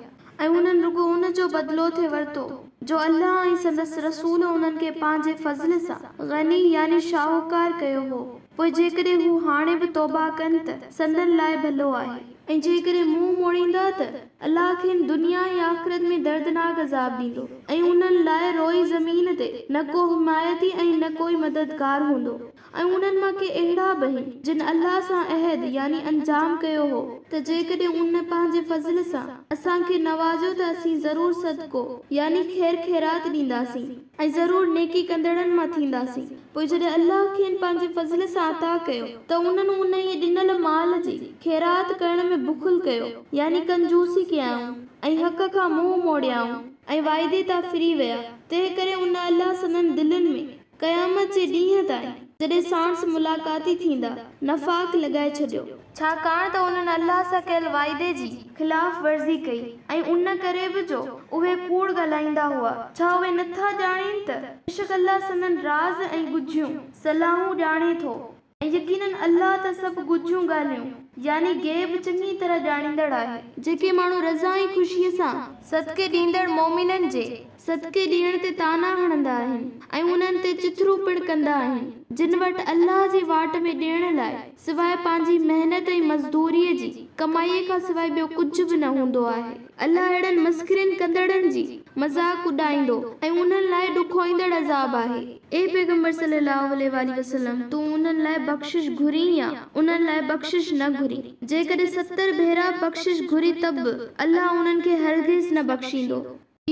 ۽ انهن رڳو ان جو بدلو ٿي ورتو جو الله ۽ سندس رسول انهن کي پنهنجي فضل سان غني يعني شاهوڪار ڪيو هو پوء جيڪڏهن هو هاڻي به توبه ڪن ته سندن لاء ڀلو آهي ۽ جيڪڏهن منهن موڙيندا ته الله کين دنيا ۽ آخرت ۾ دردناڪ عذاب ڏيندو ۽ انهن لاء روئي زمين تي نه ڪو حمايتي ۽ نه ڪوئي مددگار هوندو ۽ انهن مان ڪي اهڙا به آهن جن الله سان عهد يعني انجام ڪيو هو ته جيڪڏهن ان پنهنجي فضل سان اسان کي نوازيو ته اسين ضرور صدقو يعني خير خيرات ڏينداسين ۽ ضرور نيڪي ڪندڙن مان ٿينداسين. پوء جڏهن الله کين پنهنجي فضل سان عطا ڪيو ته انهن انهيء ڏنل مال جي خيرات ڪرڻ ۾ بخل ڪيو، يعني ڪنجوسي ڪيائون، ۽ حق کان منهن موڙيائون ۽ وعدي تان ڦري ويا، تنهنڪري ان الله سندن دلين ۾ قيامت جي ڏينهن تائين، جڏهن ساڻس ملاقاتي ٿيندا، نفاق لڳائي ڇڏيو. ڇاڪاڻ ته انهن الله سان ڪيل وعدي جي خلاف ورزي ڪئي ۽ ان ڪري به جو اهي ڪوڙ ڳالهائيندا هئا. ڇا اهي نه ٿا ڄاڻين ته بيشڪ الله سندن راز ۽ ڳجهيون صلاحون ڄاڻي ٿو ۽ يقيناً الله ته سڀ ڳجهيون ڳالهيون، يعني غيب، چڱي طرح ڄاڻيندڙ آهي. جيڪي ماڻهو رضا ۽ خوشيء سان صدقي ڏيندڙ مؤمنن جي صدقي ڏيڻ تي طعنا هڻندا آهن ۽ انهن تي چٿرون پڻ ڪندا آهن، جن وٽ الله جي واٽ ۾ ڏيڻ لاء سواء پنهنجي محنت ۽ مزدوريء جي ڪمائيء کان سواء ٻيو ڪجهه به نه هوندو آهي. الله اهڙن مسخرين ڪندڙن جي مذاق اڏائيندو ۽ انهن لاء ڏکوئيندڙ عذاب آهي. اي پيغمبر صلّي اللّٰه عليه واٰله وسلّم! تون انهن لاء بخشش گهرين يا انهن لاء بخشش نه گهرين، جيڪڏهن 70 ڀيرا بخشش گهرين ته به الله انهن کي هرگز نه بخشيندو.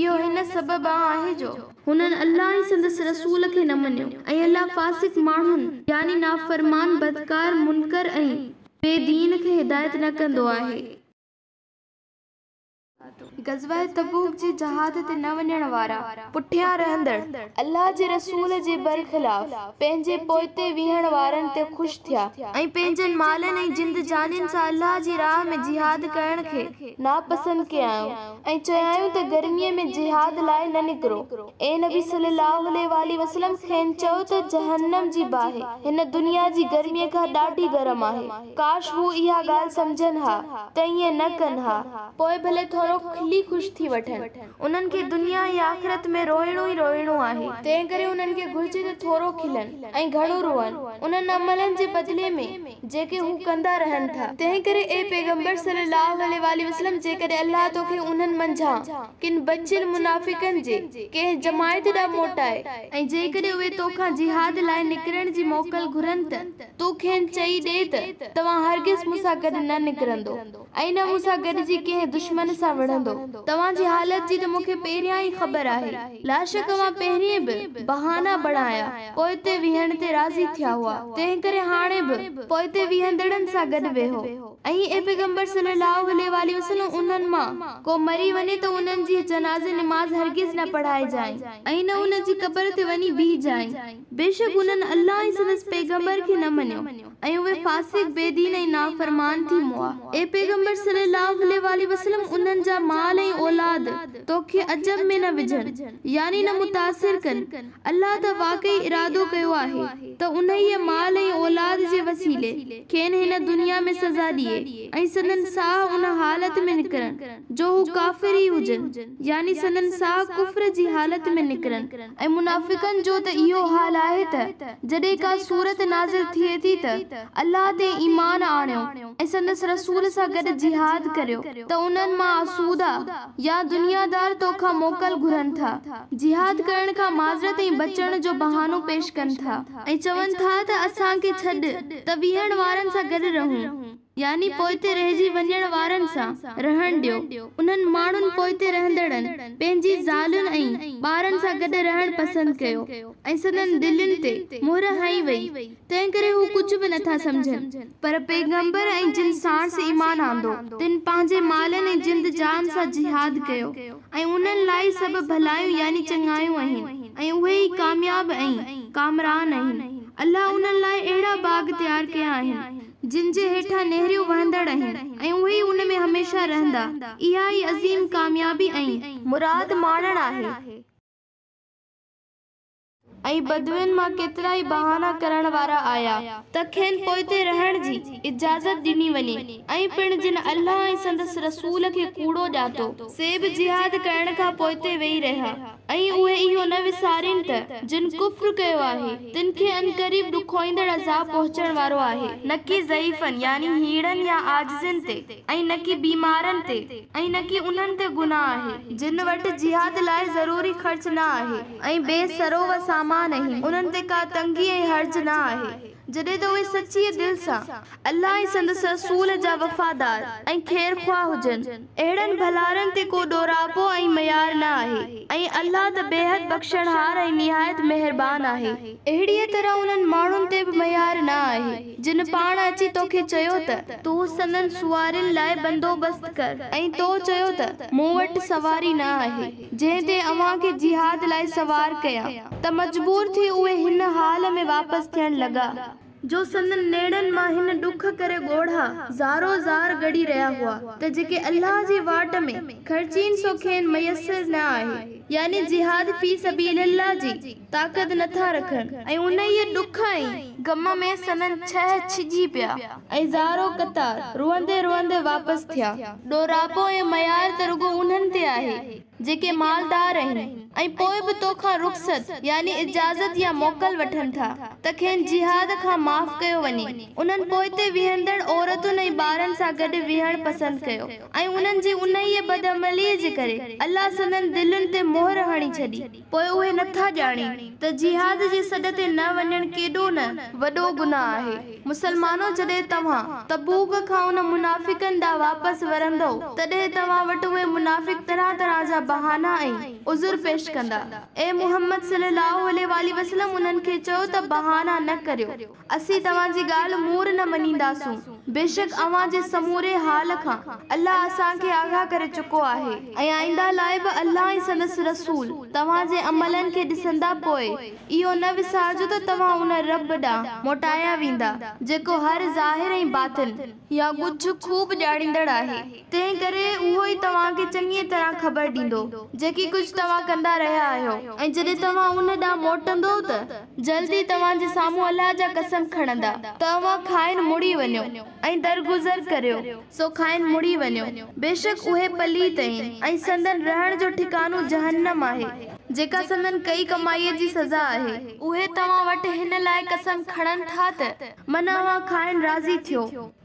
اهو هن سببان آهي جو هنن الله ۽ سندس رسول کي نه مڃيو ۽ الله فاسق ماڻهن يعني نافرمان، بدڪار، منڪر ۽ بي دين کي هدايت نه ڪندو آهي. غزوه تبوڪ جي جهاد تي نه وڃڻ وارا، پٺيان رهندڙ، الله جي رسول جي برخلاف پنهنجي پوئتي ويهڻ وارن تي خوش ٿيا ۽ پنهنجن مالن ۽ جند جانين سان الله جي راهه ۾ جهاد ڪرڻ کي ناپسند ڪيائون ۽ چيائون ته گرميء ۾ جهاد لاء نه نڪرو. اي نبي صلّي اللّٰه عليه واٰله وسلّم کين چئو ته جهنّم جي باهه هن دنيا جي گرميء کان ڏاڍي گرم آهي. ڪاش هو اها ڳالهه سمجهن ها ته ائين نه ڪن ها. پوء ڀلي ٿورو کلي خوش ٿي وٺن. انهن کي دنيا ۽ آخرت ۾ روئڻو ئي روئڻو آهي، تنهنڪري انهن کي گهرجي ته ٿورو کلن ۽ گهڻو روئن، انهن عملن جي بدلي ۾ جيڪي هو ڪندا رهن ٿا. تنهنڪري اي پيغمبر صلّي اللّٰه عليه واٰله وسلّم جيڪڏهن الله توکي انهن منجهان ڪن بچيل منافقن جي ڪنهن جماعت ڏانهن موٽائي، ۽ جيڪڏهن اهي توکان جهاد لاء نڪرڻ جي موڪل گهرن ته تون کين چئي ڏي ته توهان هرگز مون سان گڏ نه نڪرندؤ ۽ نه مون سان گڏجي ڪنهن دشمن سان وڙهندؤ. توهان جي حالت جي ته مون کي پهريان ئي خبر آهي. لاشڪ اوهان پهرين به بهانا بڻايا پوئتي ويهڻ تي راضي ٿيا هئا، تنهنڪري هاڻي به پوئتي ويهندڙن سان گڏ ويهو. ۽ اي پيغمبر صلّي اللّٰه عليه واٰله وسلّم انهن مان ڪو مري وڃي ته انهن جي جنازي نماز هرگز نه پڙهائجانء ۽ نه ان جي قبر تي وڃي بيهجانء، بيشڪ انهن الله ۽ سندس پيغمبر کي نه مڃيو ۽ اهي فاسق، بي دين ۽ نافرمان ٿي مئا. اي پيغمبر صلّي اللّٰه عليه واٰله وسلّم انهن جا مال ۽ اولاد توکي عجب ۾ نه وجهن يعني نه متاثر ڪن، الله ته واقعي ارادو ڪيو آهي ته انهيء مال ۽ اولاد جي وسيلي کين هن دنيا ۾ سزا ڏئي ۽ سندن ساهه ان حالت ۾ نڪرن جو هو ڪافر ئي هجن يعني سندن ساهه ڪفر جي حالت ۾ نڪرن. ۽ منافقن جو ته اهو حال آهي ته جڏهن ڪا سورت نازل ٿئي ٿي ته الله تي ايمان آڻيو ۽ سندس رسول سان گڏ جهاد ڪريو ته انهن مان آسودا يا دنيادار توکان موڪل گهرن ٿا، جهاد ڪرڻ کان معذرت ۽ بچڻ جو بهانو پيش ڪن ٿا ۽ چون ٿا ته اسان کي ڇڏ ته ويهڻ وارن سان گڏ رهون، يعني پوئتي رهجي وڃڻ وارن سان رهڻ ڏيو، انهن ماڻهن پوئتي رهندڙن پنهنجي زالن ۽ ٻارن سان گڏ رهڻ پسند ڪيو ۽ سندن دلين تي مهر هنئي وئي، تنهنڪري هو ڪجهه به نٿا سمجهن. پر پيغمبر ۽ جن ساڻس ايمان آندو، تن پنهنجي مالن ۽ جند جان سان جهاد ڪيو ۽ انهن لاء ئي سڀ ڀلايون يعني چڱايون آهن ۽ اهي ئي ڪامياب ۽ ڪامران آهن. الله انهن لاء اهڙا باغ تيار ڪيا آهن، جن جي هيٺان نهريون وهندڙ آهن ۽ اهي ئي ان ۾ هميشه رهندا. اها ئي عظيم ڪاميابي ۽. مراد ماڻڻ آهي. ۽ بدوين مان ڪيترائي بهانا ڪرڻ وارا آيا ته کين پوئتي رهڻ جي اجازت ڏني وڃي ۽ پڻ جن الله ۽ سندس رسول کي ڪوڙو ڄاتو سي به جهاد ڪرڻ کان پوئتي ويهي رهيا ۽ اهي اهو نه وسارين ته جن ڪفر ڪيو آهي تن کي عنقريب ڏکوئيندڙ عذاب پهچڻ وارو آهي. نڪي ضعيفن يعني هيڻن يا عاجزن تي ۽ نڪي بيمارن تي ۽ نڪي انهن تي گناهه آهي جن وٽ جهاد لاء ضروري خرچ نه آهي ۽ بي سرو و سامان آهن انهن تي ڪا تنگي ۽ حرج نه آهي جڏهن ته اهي سچيء دل سان الله ۽ سندس رسول جا وفادار ۽ خيرخواهه هجن اهڙن ڀلارن تي ڪو ڏوراپو ۽ ميار نه آهي ۽ الله ته بيحد بخشڻهار ۽ نهايت مهربان آهي. اهڙيء طرح انهن ماڻهن تي به ميار نه آهي جن پاڻ اچي توکي چيو ته، تون سندن سوارين لاء بندوبست ڪر ۽ تو چيو ته، مون وٽ سواري نه آهي، جنهن تي اوهان کي جهاد لاء سوار ڪيان، ته مجبور ٿي اهي هن حال ۾ واپس ٿيڻ لڳا، جو سندن نيڻن مان هن ڏک ڪري ڳوڙها زارو زار ڳڙي رهيا هئا ته جيڪي الله جي واٽ ۾ خرچين سو کين ميسر نه آهي، يعني جهاد في سبيل الله جي طاقت نه ٿا رکن. ۽ انهيء ڏک ۽ غم ۾ سندن ڇهه ڇڄي پيا ۽ زارو قطار روئندي روئندي واپس ٿيا. ڏوراپو ۽ ميار ته رڳو انهن تي آهي، جيڪي مالدار آهن ۽ پوء به تو کان رخصت يعني اجازت يا موڪل وٺن ٿا ته کين جهاد کان معاف ڪيو وڃي. انهن پوئتي ويهندڙ عورتن ۽ ٻارن سان گڏ ويهڻ پسند ڪيو ۽ انهن جي انهيء بدعمليء جي ڪري الله سندن دلين تي مهر هڻي ڇڏي. پوء اهي نٿا ڄاڻين ته جهاد جي سڏ تي نه وڃڻ ڪيڏو نه وڏو گناهه آهي. مسلمانو جڏهن توهان تبوڪ کان ان منافقن ڏانهن واپس ورندؤ تڏهن توهان وٽ اهي منافق طرح طرح جا بهانا ۽ عذر پيش ڪندا. اي محمد صلي الله عليه واٰله وسلم انهن کي چئو ته بهانا نه ڪريو. اسين توهان جي ڳالهه مور نه مڃينداسون، بيشڪ اوهان جي سموري حال کان الله اسان کي آگاهه ڪري چڪو آهي ۽ آئنده لاء به الله ۽ سندس رسول توهان جي عملن کي ڏسندا پوء اهو نه وسارجو ته توهان ان رب ڏانهن موٽايا ويندا جيڪو هر ظاهر ۽ باطن يا ڳجهه خوب ڄاڻيندڙ آهي، تنهن ڪري اهو ئي توهان کي چڱيء طرح خبر ڏيندو، جيڪي ڪجهه توهان ڪندا رهيا آهيو، ۽ جڏهن توهان ان ڏانهن موٽندؤ ته جلد ئي توهان جي سامهون الله جا قسم کڻندا ته اوهان کانئن مڙي وڃو. ۽ درگذر ڪريو، سو کانئن مڙي وڃو. بيشڪ اهي پليت آهن ۽ سندن رهڻ جو ٺڪانو جهنم آهي، جيڪا سندن ڪئي ڪمائيء جي سزا آهي. اهي توهان وٽ هن لاء قسم کڻن ٿا ته من اوهان کانئن راضي ٿيو،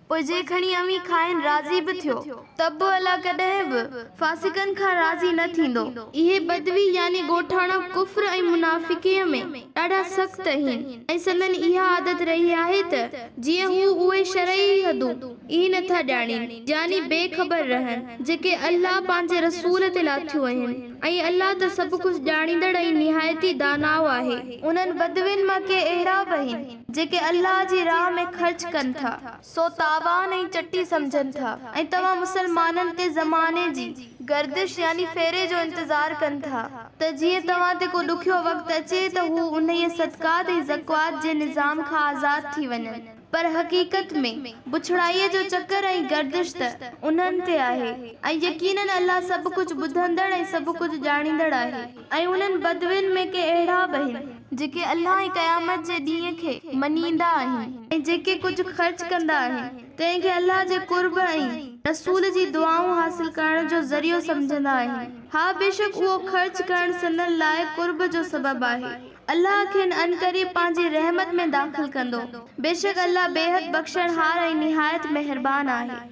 پوء جي کڻي اوهين کانئن راضي به ٿيو، ته به الله ڪڏهن به فاسقن کان راضي نه ٿيندو. اهي بدوي يعني ڳوٺاڻا ڪفر ۽ منافقيء ۾ ڏاڍا سخت آهن ۽ سندن اها عادت رهي آهي ته جيئن هو اهي شرعي حدون ئي نه ٿا ڄاڻين يعني بي خبر رهن جيڪي الله پنهنجي رسول تي لاٿيون آهن ۽ الله ته سڀ ڪجهه ڄاڻيندڙ ۽ نهايت ئي داناء آهي. انهن بدوين مان ڪي اهڙا به آهن جيڪي الله جي راهه ۾ خرچ ڪن ٿا، سو تاوان ۽ چٽي سمجهن ٿا ۽ توهان مسلمانن تي زماني جي گردش يعني ڦيري جو انتظار ڪن ٿا ته جيئن توهان تي ڪو ڏکيو وقت اچي ته هو انهيء صدقات ۽ زڪوات جي نظام کان آزاد ٿي وڃن پر حقيقت ۾ بڇڙائيء جو چڪر ۽ گردش ته انهن تي آهي ۽ يقيناً الله سڀ ڪجهه ٻڌندڙ ۽ سڀ ڪجهه ڄاڻيندڙ آهي. ۽ انهن بدوين ۾ ڪي اهڙا به آهن، جيڪي الله ۽ قيامت جي ڏينهن کي مڃيندا آهن ۽ جيڪي ڪجهه خرچ ڪندا آهن، تنهن کي الله جي قرب ۽ رسول جي دعائون حاصل ڪرڻ جو ذريعو سمجهندا آهن. ها بيشڪ اهو خرچ ڪرڻ سندن لاء قرب جو سبب آهي. الله کين عنقريب پنهنجي رحمت ۾ داخل ڪندو. بيشڪ الله بيحد بخشڻهار ۽ نهايت مهربان آهي.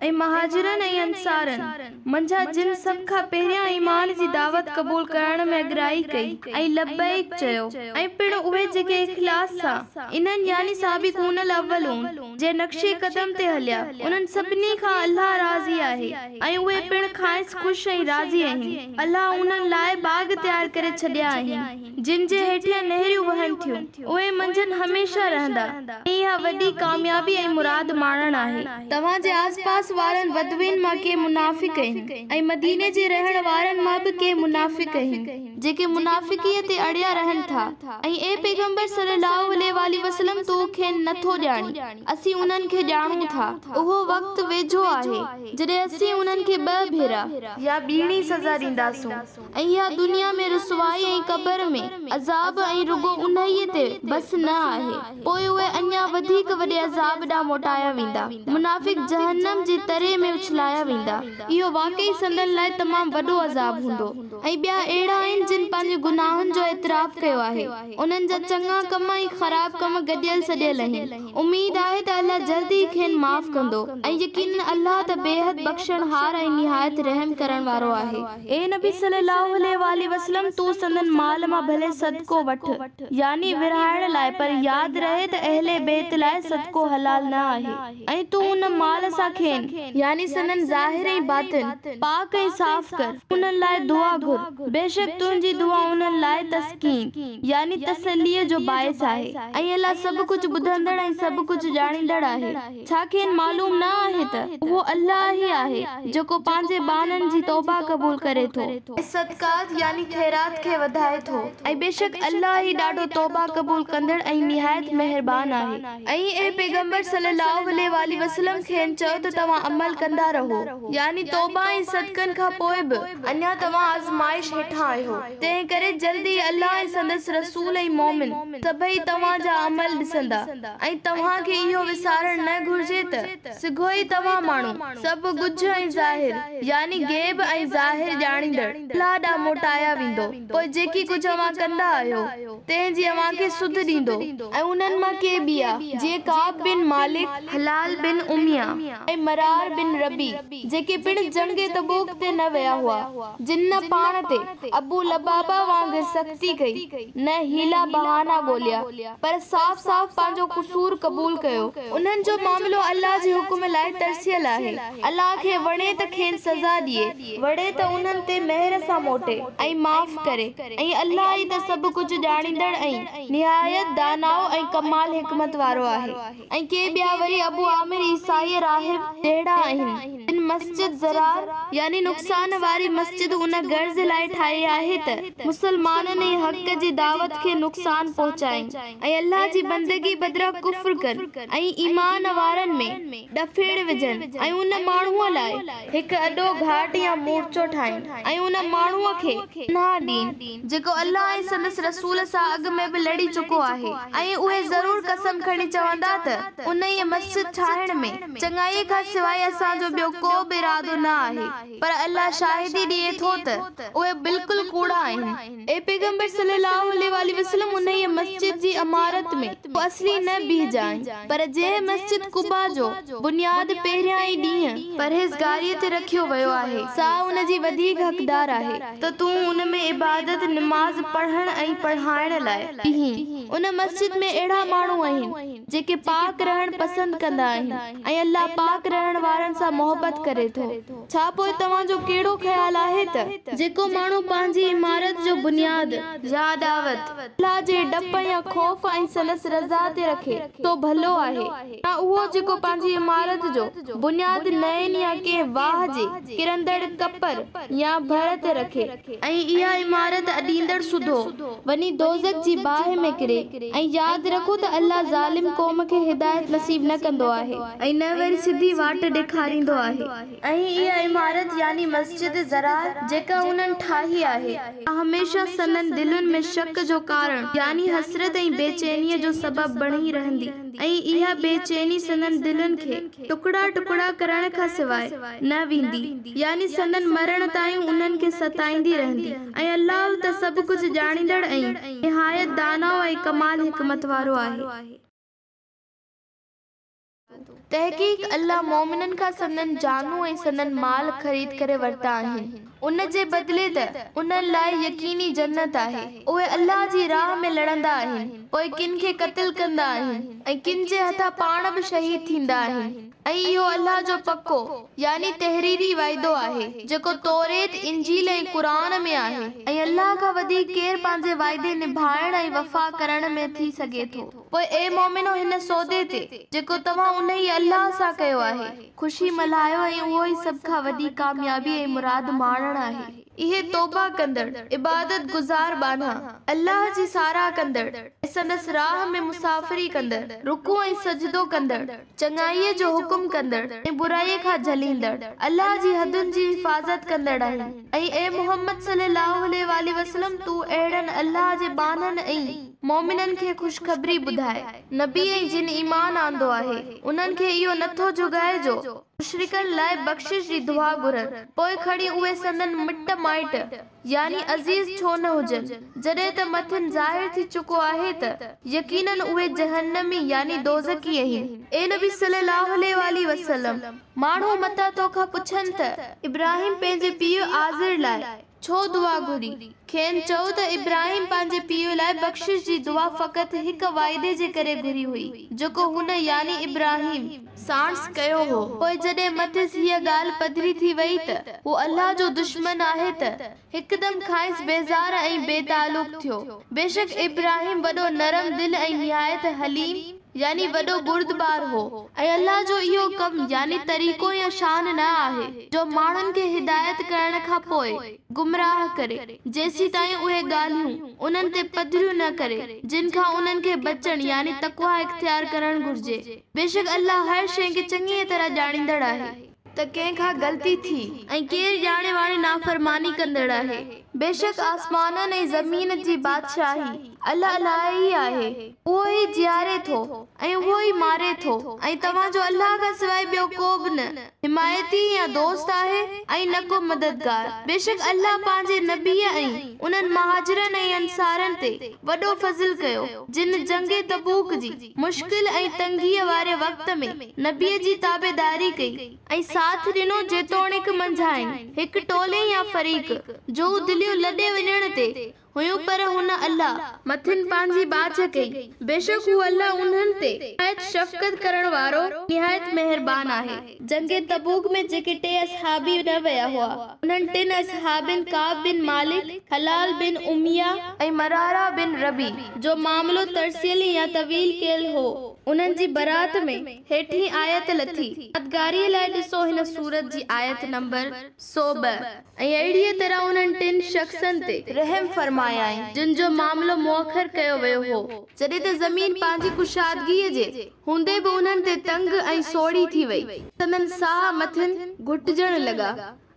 ۽ مهاجرن ۽ انصارن منجهان جن سڀ کان پهريان ايمان جي دعوت قبول ڪرڻ ۾ اڳرائي ڪئي ۽ لبيڪ چيو ۽ پڻ اهي جيڪي اخلاص سان انهن، يعني سابقون الاولون، جي نقش قدم تي هليا، انهن سڀني کان الله راضي آهي ۽ اهي پڻ کانئس خوش ۽ راضي آهن. الله انهن لاء باغ تيار ڪري ڇڏيا آهن. جن جي هيٺيان نهريون وهن ٿيون، اهي منجهن هميشه رهندا، ۽ اها وڏي ڪاميابي ۽ مراد ماڻڻ آهي. توهان جي آس پاس وارن بدوين مان ڪي منافق آهن، ۽ مديني جي رهڻ وارن مان به ڪي منافق آهن، جيڪي منافقيء تي اڙيا رهن ٿا، ۽ اي پيغمبر صلّي اللّٰه عليه واٰله وسلّم تون کين نه ٿو ڄاڻين، اسين انهن کي ڄاڻون ٿا. اهو وقت ويجهو آهي، جڏهن اسين انهن کي ٻه ڀيرا. يا ٻيڻي سزا ڏينداسون. ۽ اها دنيا ۾ رسوائي ۽ قبر ۾ عذاب ۽ رڳو انهيء تي بس نه آهي، پوء اهي اڃا وڌيڪ وڏي عذاب ڏانهن موٽايا ويندا. منافق جهنم جي تري ۾ اڇلايا ويندا. اهو واقعي سندن لاء تمام وڏو عذاب هوندو. ۽ ٻيا اهڙا آهن جن پنهنجي گناهن جو اعتراف ڪيو آهي. انهن جا چڱا ڪم ۽ خراب ڪم گڏيل سڏيل آهن. اميد آهي ته الله جلد ئي کين معاف ڪندو ۽ يقيناً الله ته بيحد بخشڻهار ۽ نهايت رحم ڪرڻ وارو آهي. اي نبي صلّي اللّٰه عليه واٰله وسلّم! تون سندن مال مان ڀلي صدقو وٺ، يعني ورهائڻ لاء، پر ياد رهي ته اهل بيت لاء صدقو حلال نه آهي ۽ تون ان مال سان کين، يعني سندن ظاهر ۽ باطن، پاڪ ۽ صاف ڪر، انهن لاء دعا گهر، بيشڪ تنهنجي دعا انهن لاء تسڪين، يعني تسليء، جو باعث آهي ۽ الله سڀ ڪجهه ٻڌندڙ ۽ سڀ ڪجهه ڄاڻيندڙ آهي. ڇا کين معلوم نه آهي ته اهو الله ئي آهي جيڪو پنهنجي ٻانهن جي توبه قبول ڪري ٿو. ۽ صدقات يعني خيرات کي وڌائي ٿو ۽ بيشڪ الله ئي ڏاڍو توبه قبول ڪندڙ ۽ نهايت مهربان آهي. ۽ اي پيغمبر صلّي اللّٰه عليه واٰله وسلّم کين چئو ته توهان عمل ڪندا رهو، يعني توبه ۽ صدقن کان پوء به اڃا توهان آزمائش هيٺان آهيو، تنهن ڪري جلد ئي الله ۽ سندس رسول ۽ مؤمن سڀئي توهان جا عمل ڏسندا ۽ توهان کي اهو وسارڻ نه گهرجي ته سگهو ئي توهان ماڻهو سڀ ڳجهه ۽ ظاهر، يعني غيب ۽ ظاهر ڄاڻيندڙ، الله ڏانهن موٽايا ويندو، پوء جيڪي ڪجهه اوهان ڪندا آهيو، تنهن جي اوهان کي سڌ ڏيندو. ۽ انهن مان ڪي ٻيا، جيئن ڪعب بن مالڪ، هلال بن اميه ۽ مرار بن ربيع، جيڪي پڻ جنگ تبوڪ تي نه ويا هئا، جن نه پاڻ تي ابو لبابه وانگر سختي ڪئي، نه حيلا بهانا ڳوليا، پر صاف صاف پنهنجو قصور قبول ڪيو. انهن جو معاملو الله جي حڪم لاء ترسيل آهي. الله کي وڻي ته کين سزا ڏئي، وڻي ته انهن تي مهر سان موٽي ۽ معاف ڪري، ۽ الله ئي ته سڀ ڪجهه ڄاڻيندڙ ۽ نهايت داناء ۽ ڪمال حڪمت وارو آهي. ۽ ڪي ٻيا وري ابو عامر عيسائي راهب جهڙا آهن، جن مسجد ضرار يعني نقصان واري مسجد ان غرض لاء ٺاهي آهي ته مسلمانن ۽ حق جي دعوت کي نقصان پهچائين ۽ الله جي بندگي بدران ڪفر ڪن ۽ ايمان وارن ۾ ڏڦيڙ وجهن ۽ ان ماڻهوء لاء هڪ اڏو گهاٽ يا مورچو ٺاهين ۽ ان ماڻهوء کي پناهه ڏين جيڪو الله ۽ سندس رسول سان سان اڳ ۾ به لڙي چڪو آهي ۽ اهي ضرور قسم کڻي چوندا ته انهيء مسجد ٺاهڻ ۾ چڱائيء کان سواء اسان جو ٻيو ڪو به ارادو نه آهي پر الله شاهدي ڏئي ٿو ته اهي بلڪل ڪوڙا آهن. اي پيغمبر صلّي اللّٰه عليه واٰله وسلّم انهيء مسجد جي عمارت ۾ تون اصلي نه بيهجانء پر جنهن مسجد قباء جو بنياد پهريان ئي ڏينهن پرهيزگاريء تي رکيو ويو آهي سا ان جي وڌيڪ حقدار آهي ته تون ان ۾ عبادت، نماز پڙهڻ ۽ پڙهائڻ لاء، بيهين. ان مسجد ۾ اهڙا ماڻهو آهن جيڪي پاڪ رهڻ پسند ڪندا آهن ۽ الله پاڪ رهڻ وارن سان محبت ڪري ٿو. ڇا پوء توهان جو ڪهڙو خيال آهي ته. جيڪو ماڻهو پنهنجي عمارت جو بنياد، يا اڏاوت، الله جي ڊپ يا خوف ۽ سندس رضا تي رکي، سو ڀلو آهي، يا اهو جيڪو پنهنجي عمارت جو بنياد نئن يا ڪنهن واهه جي ڪرندڙ ڪپر يا ڀر تي رکي، ۽ اها عمارت اڏيندڙ سڌو وڃي دوزخ جي باهه ۾ ڪري، ۽ ياد رکو ته الله ظالم قوم کي هدايت نصيب نه ڪندو آهي. ۽ نه وري سڌي واٽ ڏيکاريندو آهي. ۽ اها عمارت يعني مسجد ضرار جيڪا انهن ٺاهي آهي، سا هميشه سندن دلين ۾ شڪ جو ڪارڻ يعني حسرت ۽ بي چينيء جو سبب بڻي رهندي ۽ اها بي چيني سندن دلين کي ٽڪڙا ٽڪڙا ڪرڻ کان سواء نه ويندي يعني سندن مرڻ تائين انهن کي ستائيندي رهندي ۽ الله ته سڀ ڪجهه ڄاڻيندڙ ۽ نهايت داناء ۽ ڪمال حڪمت وارو آهي. تحقيق الله مؤمنن کان سندن جانون ۽ سندن مال خريد ڪري ورتا آهن، ان جي بدلي ته انهن لاء يقيني جنت آهي، اهي الله جي راهه ۾ لڙندا آهن، پوء ڪن کي قتل ڪندا آهن ۽ ڪن جي هٿان پاڻ به شهيد ٿيندا آهن ۽ اهو الله جو پڪو، يعني تحريري، وعدو آهي، جيڪو توريت، انجيل ۽ قرآن ۾ آهي ۽ الله کان وڌيڪ ڪير پنهنجي وعدي نڀائڻ ۽ وفا ڪرڻ ۾ ٿي سگهي ٿو. پوء اي مؤمنو هن سودي تي، جيڪو توهان انهيء الله سان ڪيو آهي، خوشي ملهايو ۽ اهو ئي سڀ کان وڏي ڪاميابي ۽ مراد ماڻڻ آهي. اهي توبه ڪندڙ، عبادت گذار ٻانها، الله جي ساراهه ڪندڙ ۽ سندس راهه ۾ مسافري ڪندڙ، رڪوع ۽ سجدو ڪندڙ، چڱائيء جو حڪم ڪندڙ ۽ برائيء کان جهليندڙ، الله جي حدن جي حفاظت ڪندڙ آهن. ۽ اي محمد صلي الله عليه واٰله وسلم تون اهڙن الله جي ٻانهن ۽. مؤمنن کي خوشخبري ٻڌاء. نبي ۽ جن ايمان آندو آهي، انهن کي اهو نه ٿو جوڳائي جو مشرڪن لاء بخشش جي دعا گهرن، پوء کڻي اهي سندن مٽ مائٽ يعني عزيز ڇو نه هجن، جڏهن ته مٿن ظاهر ٿي چڪو آهي ته يقيناً اهي جهنمي يعني دوزخي آهن. اي نبي صلي الله عليه واٰله وسلم! ماڻهو متان توکان پڇن ته ابراهيم پنهنجي پيء آزر لاء ڇو دعا گهري؟ کين چئو ته ابراهيم پنهنجي پيء لاء بخشش جي دعا فقط هڪ واعدي جي ڪري گهري هئي، جيڪو هن، يعني ابراهيم، ساڻس ڪيو هو، پوء جڏهن مٿس هيء ڳالهه پڌري ٿي ويئي ته هو الله جو دشمن آهي ته هڪدم کانئس بيزار ۽ بي تعلق ٿيو. بيشڪ ابراهيم وڏو نرم دل ۽ نهايت حليم، يعني وڏو بردبار هو ۽ الله جو اهو ڪم يعني طريقو يا شان نه آهي جو ماڻهن کي هدايت ڪرڻ کان پوء گمراهه ڪري جيسيتائين اهي ڳالهيون انهن تي پڌريون نه ڪري جن کان انهن کي بچڻ يعني تقويٰ اختيار ڪرڻ گهرجي بيشڪ الله هر شيء کي چڱيء طرح ڄاڻيندڙ آهي. ته ڪنهن کان غلطي ٿي ۽ ڪير ڄاڻي واڻي نافرماني ڪندڙ آهي. بيشڪ آسمانن ۽ زمين جي بادشاهي الله لاء ئي آهي، اهو ئي جياري ٿو ۽ اهو ئي ماري ٿو ۽ توهان جو الله کان سواء ٻيو ڪو به نه حمايتي يا دوست آهي ۽ نه ڪو مددگار. بيشڪ الله پنهنجي نبيء ۽ انهن مهاجرن ۽ انصارن تي وڏو فضل ڪيو، جن جنگ تبوڪ جي. مشڪل ۽ تنگيء واري وقت ۾ نبيء جي تابعداري ڪئي ۽ ساٿ ڏنو جيتوڻيڪ منجهائن هڪ ٽولي يا فريق جون دليون لڏي وڃڻ تي هيون پر هن، الله، مٿن پنهنجي ٻاجهه ڪئي بيشڪ هو الله انهن تي نهايت شفقت ڪرڻ وارو نهايت مهربان آهي. جنگ تبوڪ ۾ جيڪي ٽي اصحابي نه ويا هئا انهن ٽن اصحابين ڪعب بن مالڪ، هلال بن اميه ۽ مراره بن ربيع جو معاملو ترسيل يا تاويل ڪيل هو، انهن جي برات ۾ هيٺين آيت لٿي. يادگاريء لاء ڏسو هن سورت جي آيت نمبر 102. ۽ اهڙيء طرح انهن ٽن شخصن تي رحم فرمايائين، جن جو معاملو مؤخر ڪيو ويو هو، جڏهن ته زمين پنهنجي ڪشادگيء جي هوندي به انهن تي تنگ ۽ سوڙهي ٿي وئي، سندن ساهه مٿن گهٽجڻ لڳا.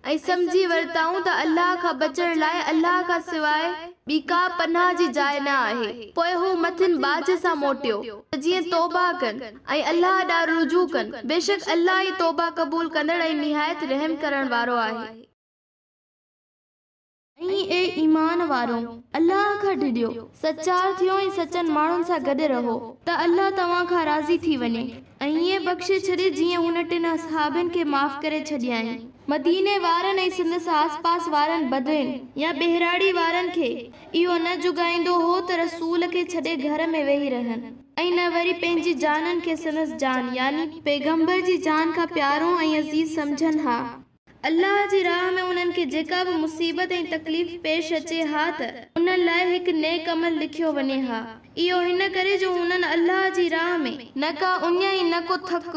۽ سمجهي ورتائون ته الله کان بچڻ لاء الله کان سواء ٻي ڪا پناهه جي جاء نه آهي. پوء هو مٿن ٻاجهه سان موٽيو ته جيئن توبهه ڪن ۽ الله ڏانهن رجوع ڪن. بيشڪ الله ئي توبهه قبول ڪندڙ ۽ نهايت رحم ڪرڻ وارو آهي. ۽ اي ايمان وارؤ! الله کان ڊڄو، سچار ٿيو ۽ سچن ماڻهن سان گڏ رهو ته الله توهان کان راضي ٿي وڃي. ۽ ائين بخشي ڇڏي جيئن هن ٽن اصحابين کي معاف ڪري ڇڏيائين. مديني وارن ۽ سندس آس پاس وارن بدوين يا ٻهراڙي وارن کي اهو نه جڳائيندو هو ته رسول کي ڇڏي گهر ۾ ويهي رهن ۽ نه وري پنهنجي جانن کي سندس جان يعني پيغمبر جي جان کان پيارو ۽ عزيز سمجهن ها. الله جي راهه ۾ انهن کي جيڪا به مصيبت ۽ تڪليف پيش اچي ها ته انهن لاء هڪ نيڪ عمل لکيو وڃي ها، اهو هن ڪري جو انهن الله جي راهه ۾. نه ڪا اڃ ۽ نه ڪو ٿڪ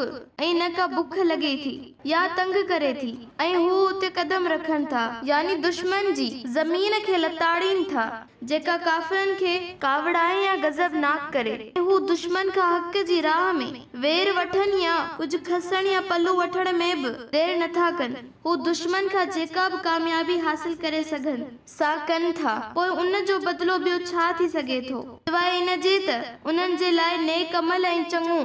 ۽ نه ڪا بک لڳي ٿي يا تنگ ڪري ٿي ۽ هو اتي قدم رکن ٿا، يعني دشمن جي، زمين کي لتاڙين ٿا، جيڪا ڪافرن کي ڪاوڙائي يا غضبناڪ ڪري ۽ هو دشمن کان حق جي راهه ۾ وير وٺن يا ڪجهه کسڻ يا پلو وٺڻ ۾ به دير نٿا ڪن، هو دشمن کان جيڪا به ڪاميابي حاصل ڪري سگهن، سا ڪن ٿا، پوء ان جو بدلو ٻيو ڇا ٿي سگهي ٿو، سواء ان جي ته انهن جي لاء نيڪ عمل ۽ چڱو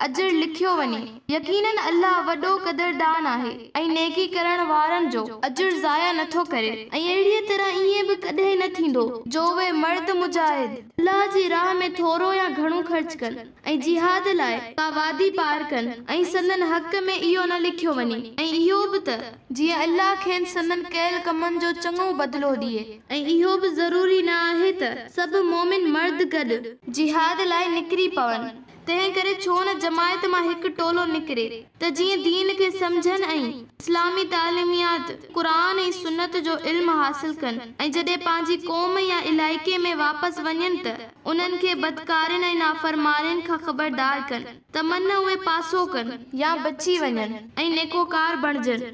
اجر لکيو وڃي. يقيناً الله وڏو قدردان آهي ۽ نيڪي ڪرڻ وارن جو اجر ضايع نٿو ڪري ۽ اهڙيء طرح ائين به ڪڏهن نه ٿيندو جو اهي مرد مجاهد الله جي راهه ۾ ٿورو يا گهڻو خرچ ڪن ۽ جهاد لاء ڪا وادي پار ڪن ۽ سندن حق ۾ اهو نه لکيو وڃي ۽ اهو به ته جيئن الله کين سندن ڪيل ڪمن جو چڱو بدلو ڏئي ۽ اهو به ضروري نه آهي ته سڀ مؤمن مرد گڏ جهاد لاء نڪري پون. تنهن ڪري ڇو نه جماعت مان هڪ ٽولو نڪري ته جيئن دين کي سمجهن ۽ اسلامي تعليمات، قرآن ۽ سنت جو علم حاصل ڪن ۽ جڏهن پنهنجي قوم يا علائقي ۾ واپس وڃن ته انهن کي بدڪارين ۽ نافرمانين کان خبردار ڪن ته من اهي پاسو ڪن يا بچي وڃن ۽ نيڪوڪار بڻجن.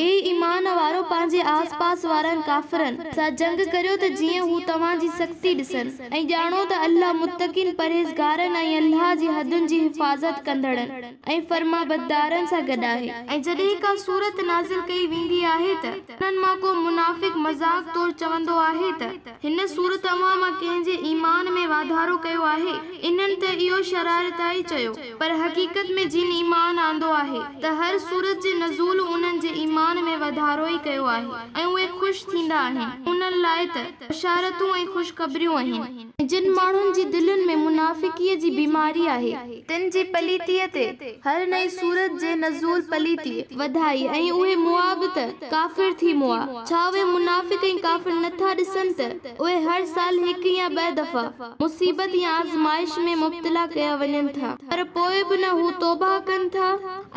اي ايمان وارؤ! پنهنجي آس پاس وارن ڪافرن سان جنگ ڪريو ته جيئن هو توهان جي سختي ڏسن ۽ ڄاڻو ته الله متقين، پرهيزگارن ۽ الله جي حدن جي حفاظت ڪندڙن ۽ فرمانبردارن سان گڏ آهي. ۽ جڏهن ڪا سورت نازل ڪئي ويندي آهي ته انهن مان ڪو منافق مذاق طور چوندو آهي ته هن سورت اوهان مان ڪنهن جي ايمان ۾ واڌارو ڪيو آهي؟ انهن ته اهو شرارتائي چيو، پر حقيقت ۾ جن ايمان آندو آهي ته هر سورت جي نزول انهن جي ايمان ۾ واڌارو ئي ڪيو آهي ۽ اهي خوش ٿيندا آهن، انهن لاء ته بشارتون ۽ خوشخبريون آهن. ۽ جن ماڻهن جي دلين ۾ منافقيء جي بيماري آهي، تن جي پليتيء تي هر نئين سورت جي نزول پليتي وڌائي ۽ اهي مئا به ته ڪافر ٿي مئا. ڇا اهي منافق ۽ ڪافر نٿا ڏسن ته اهي هر سال هڪ يا ٻه دفعا مصيبت يا آزمائش ۾ مبتلا ڪيا وڃن ٿا، پر پوء به نه هو توبهه ڪن ٿا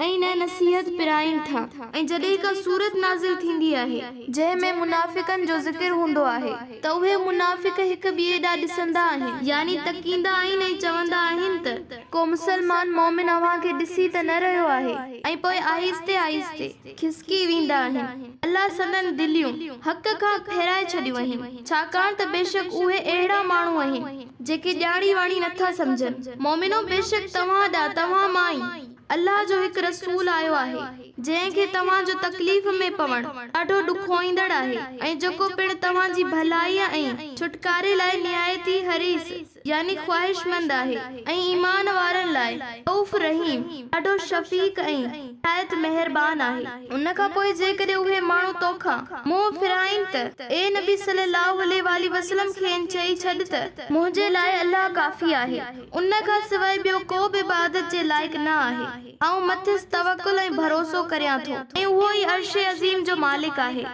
۽ نه نصيحت پرائين ٿا. ۽ جڏهن ڪا سورت نازل ٿيندي آهي، جنهن ۾ منافقن جو ذڪر هوندو آهي، ته اهي منافق هڪ ٻئي ڏانهن ڏسندا آهن، يعني تڪيندا آهن ۽ چوندا آهن ته، ڪو مسلمان مؤمن اوهان کي ڏسي ته نه رهيو آهي، ۽ پوء آهستي آهستي. کسڪي ويندا آهن. الله سندن دليون، حق کان، ڦيرائي ڇڏيون آهن، ڇاڪاڻ ته بيشڪ اهي اهڙا ماڻهو آهن، جيڪي ڄاڻي واڻي نٿا سمجهن. مؤمنو! بيشڪ توهان ڏانهن توهان مان ئي الله جو هڪ رسول آيو آهي، جنهن کي توهان جو تڪليف ۾ پوڻ ڏاڍو ڏکوئيندڙ آهي ۽ جيڪو پڻ توهان جي ڀلائيء ۽ ڇوٽڪاري لاء نهايت ئي حريص، يعني خواهشمند آهي ۽ ايمان وارن لاء رؤف رحيم، ڏاڍو شفيق ۽ نهايت مهربان آهي. ان کان پوء جيڪڏهن اهي ماڻهو توکان منهن ڦيرائين ته، اي نبي صلّي اللّٰه عليه واٰله وسلّم کين چئي ڇڏ ته، منهنجي لاء الله ڪافي آهي، ان کان سواء ٻيو ڪو به عبادت جي لائق نه آهي، آئون مٿس توڪل ۽ ڀروسو ڪريان ٿو ۽ اهو ئي عرش عظيم جو مالڪ آهي.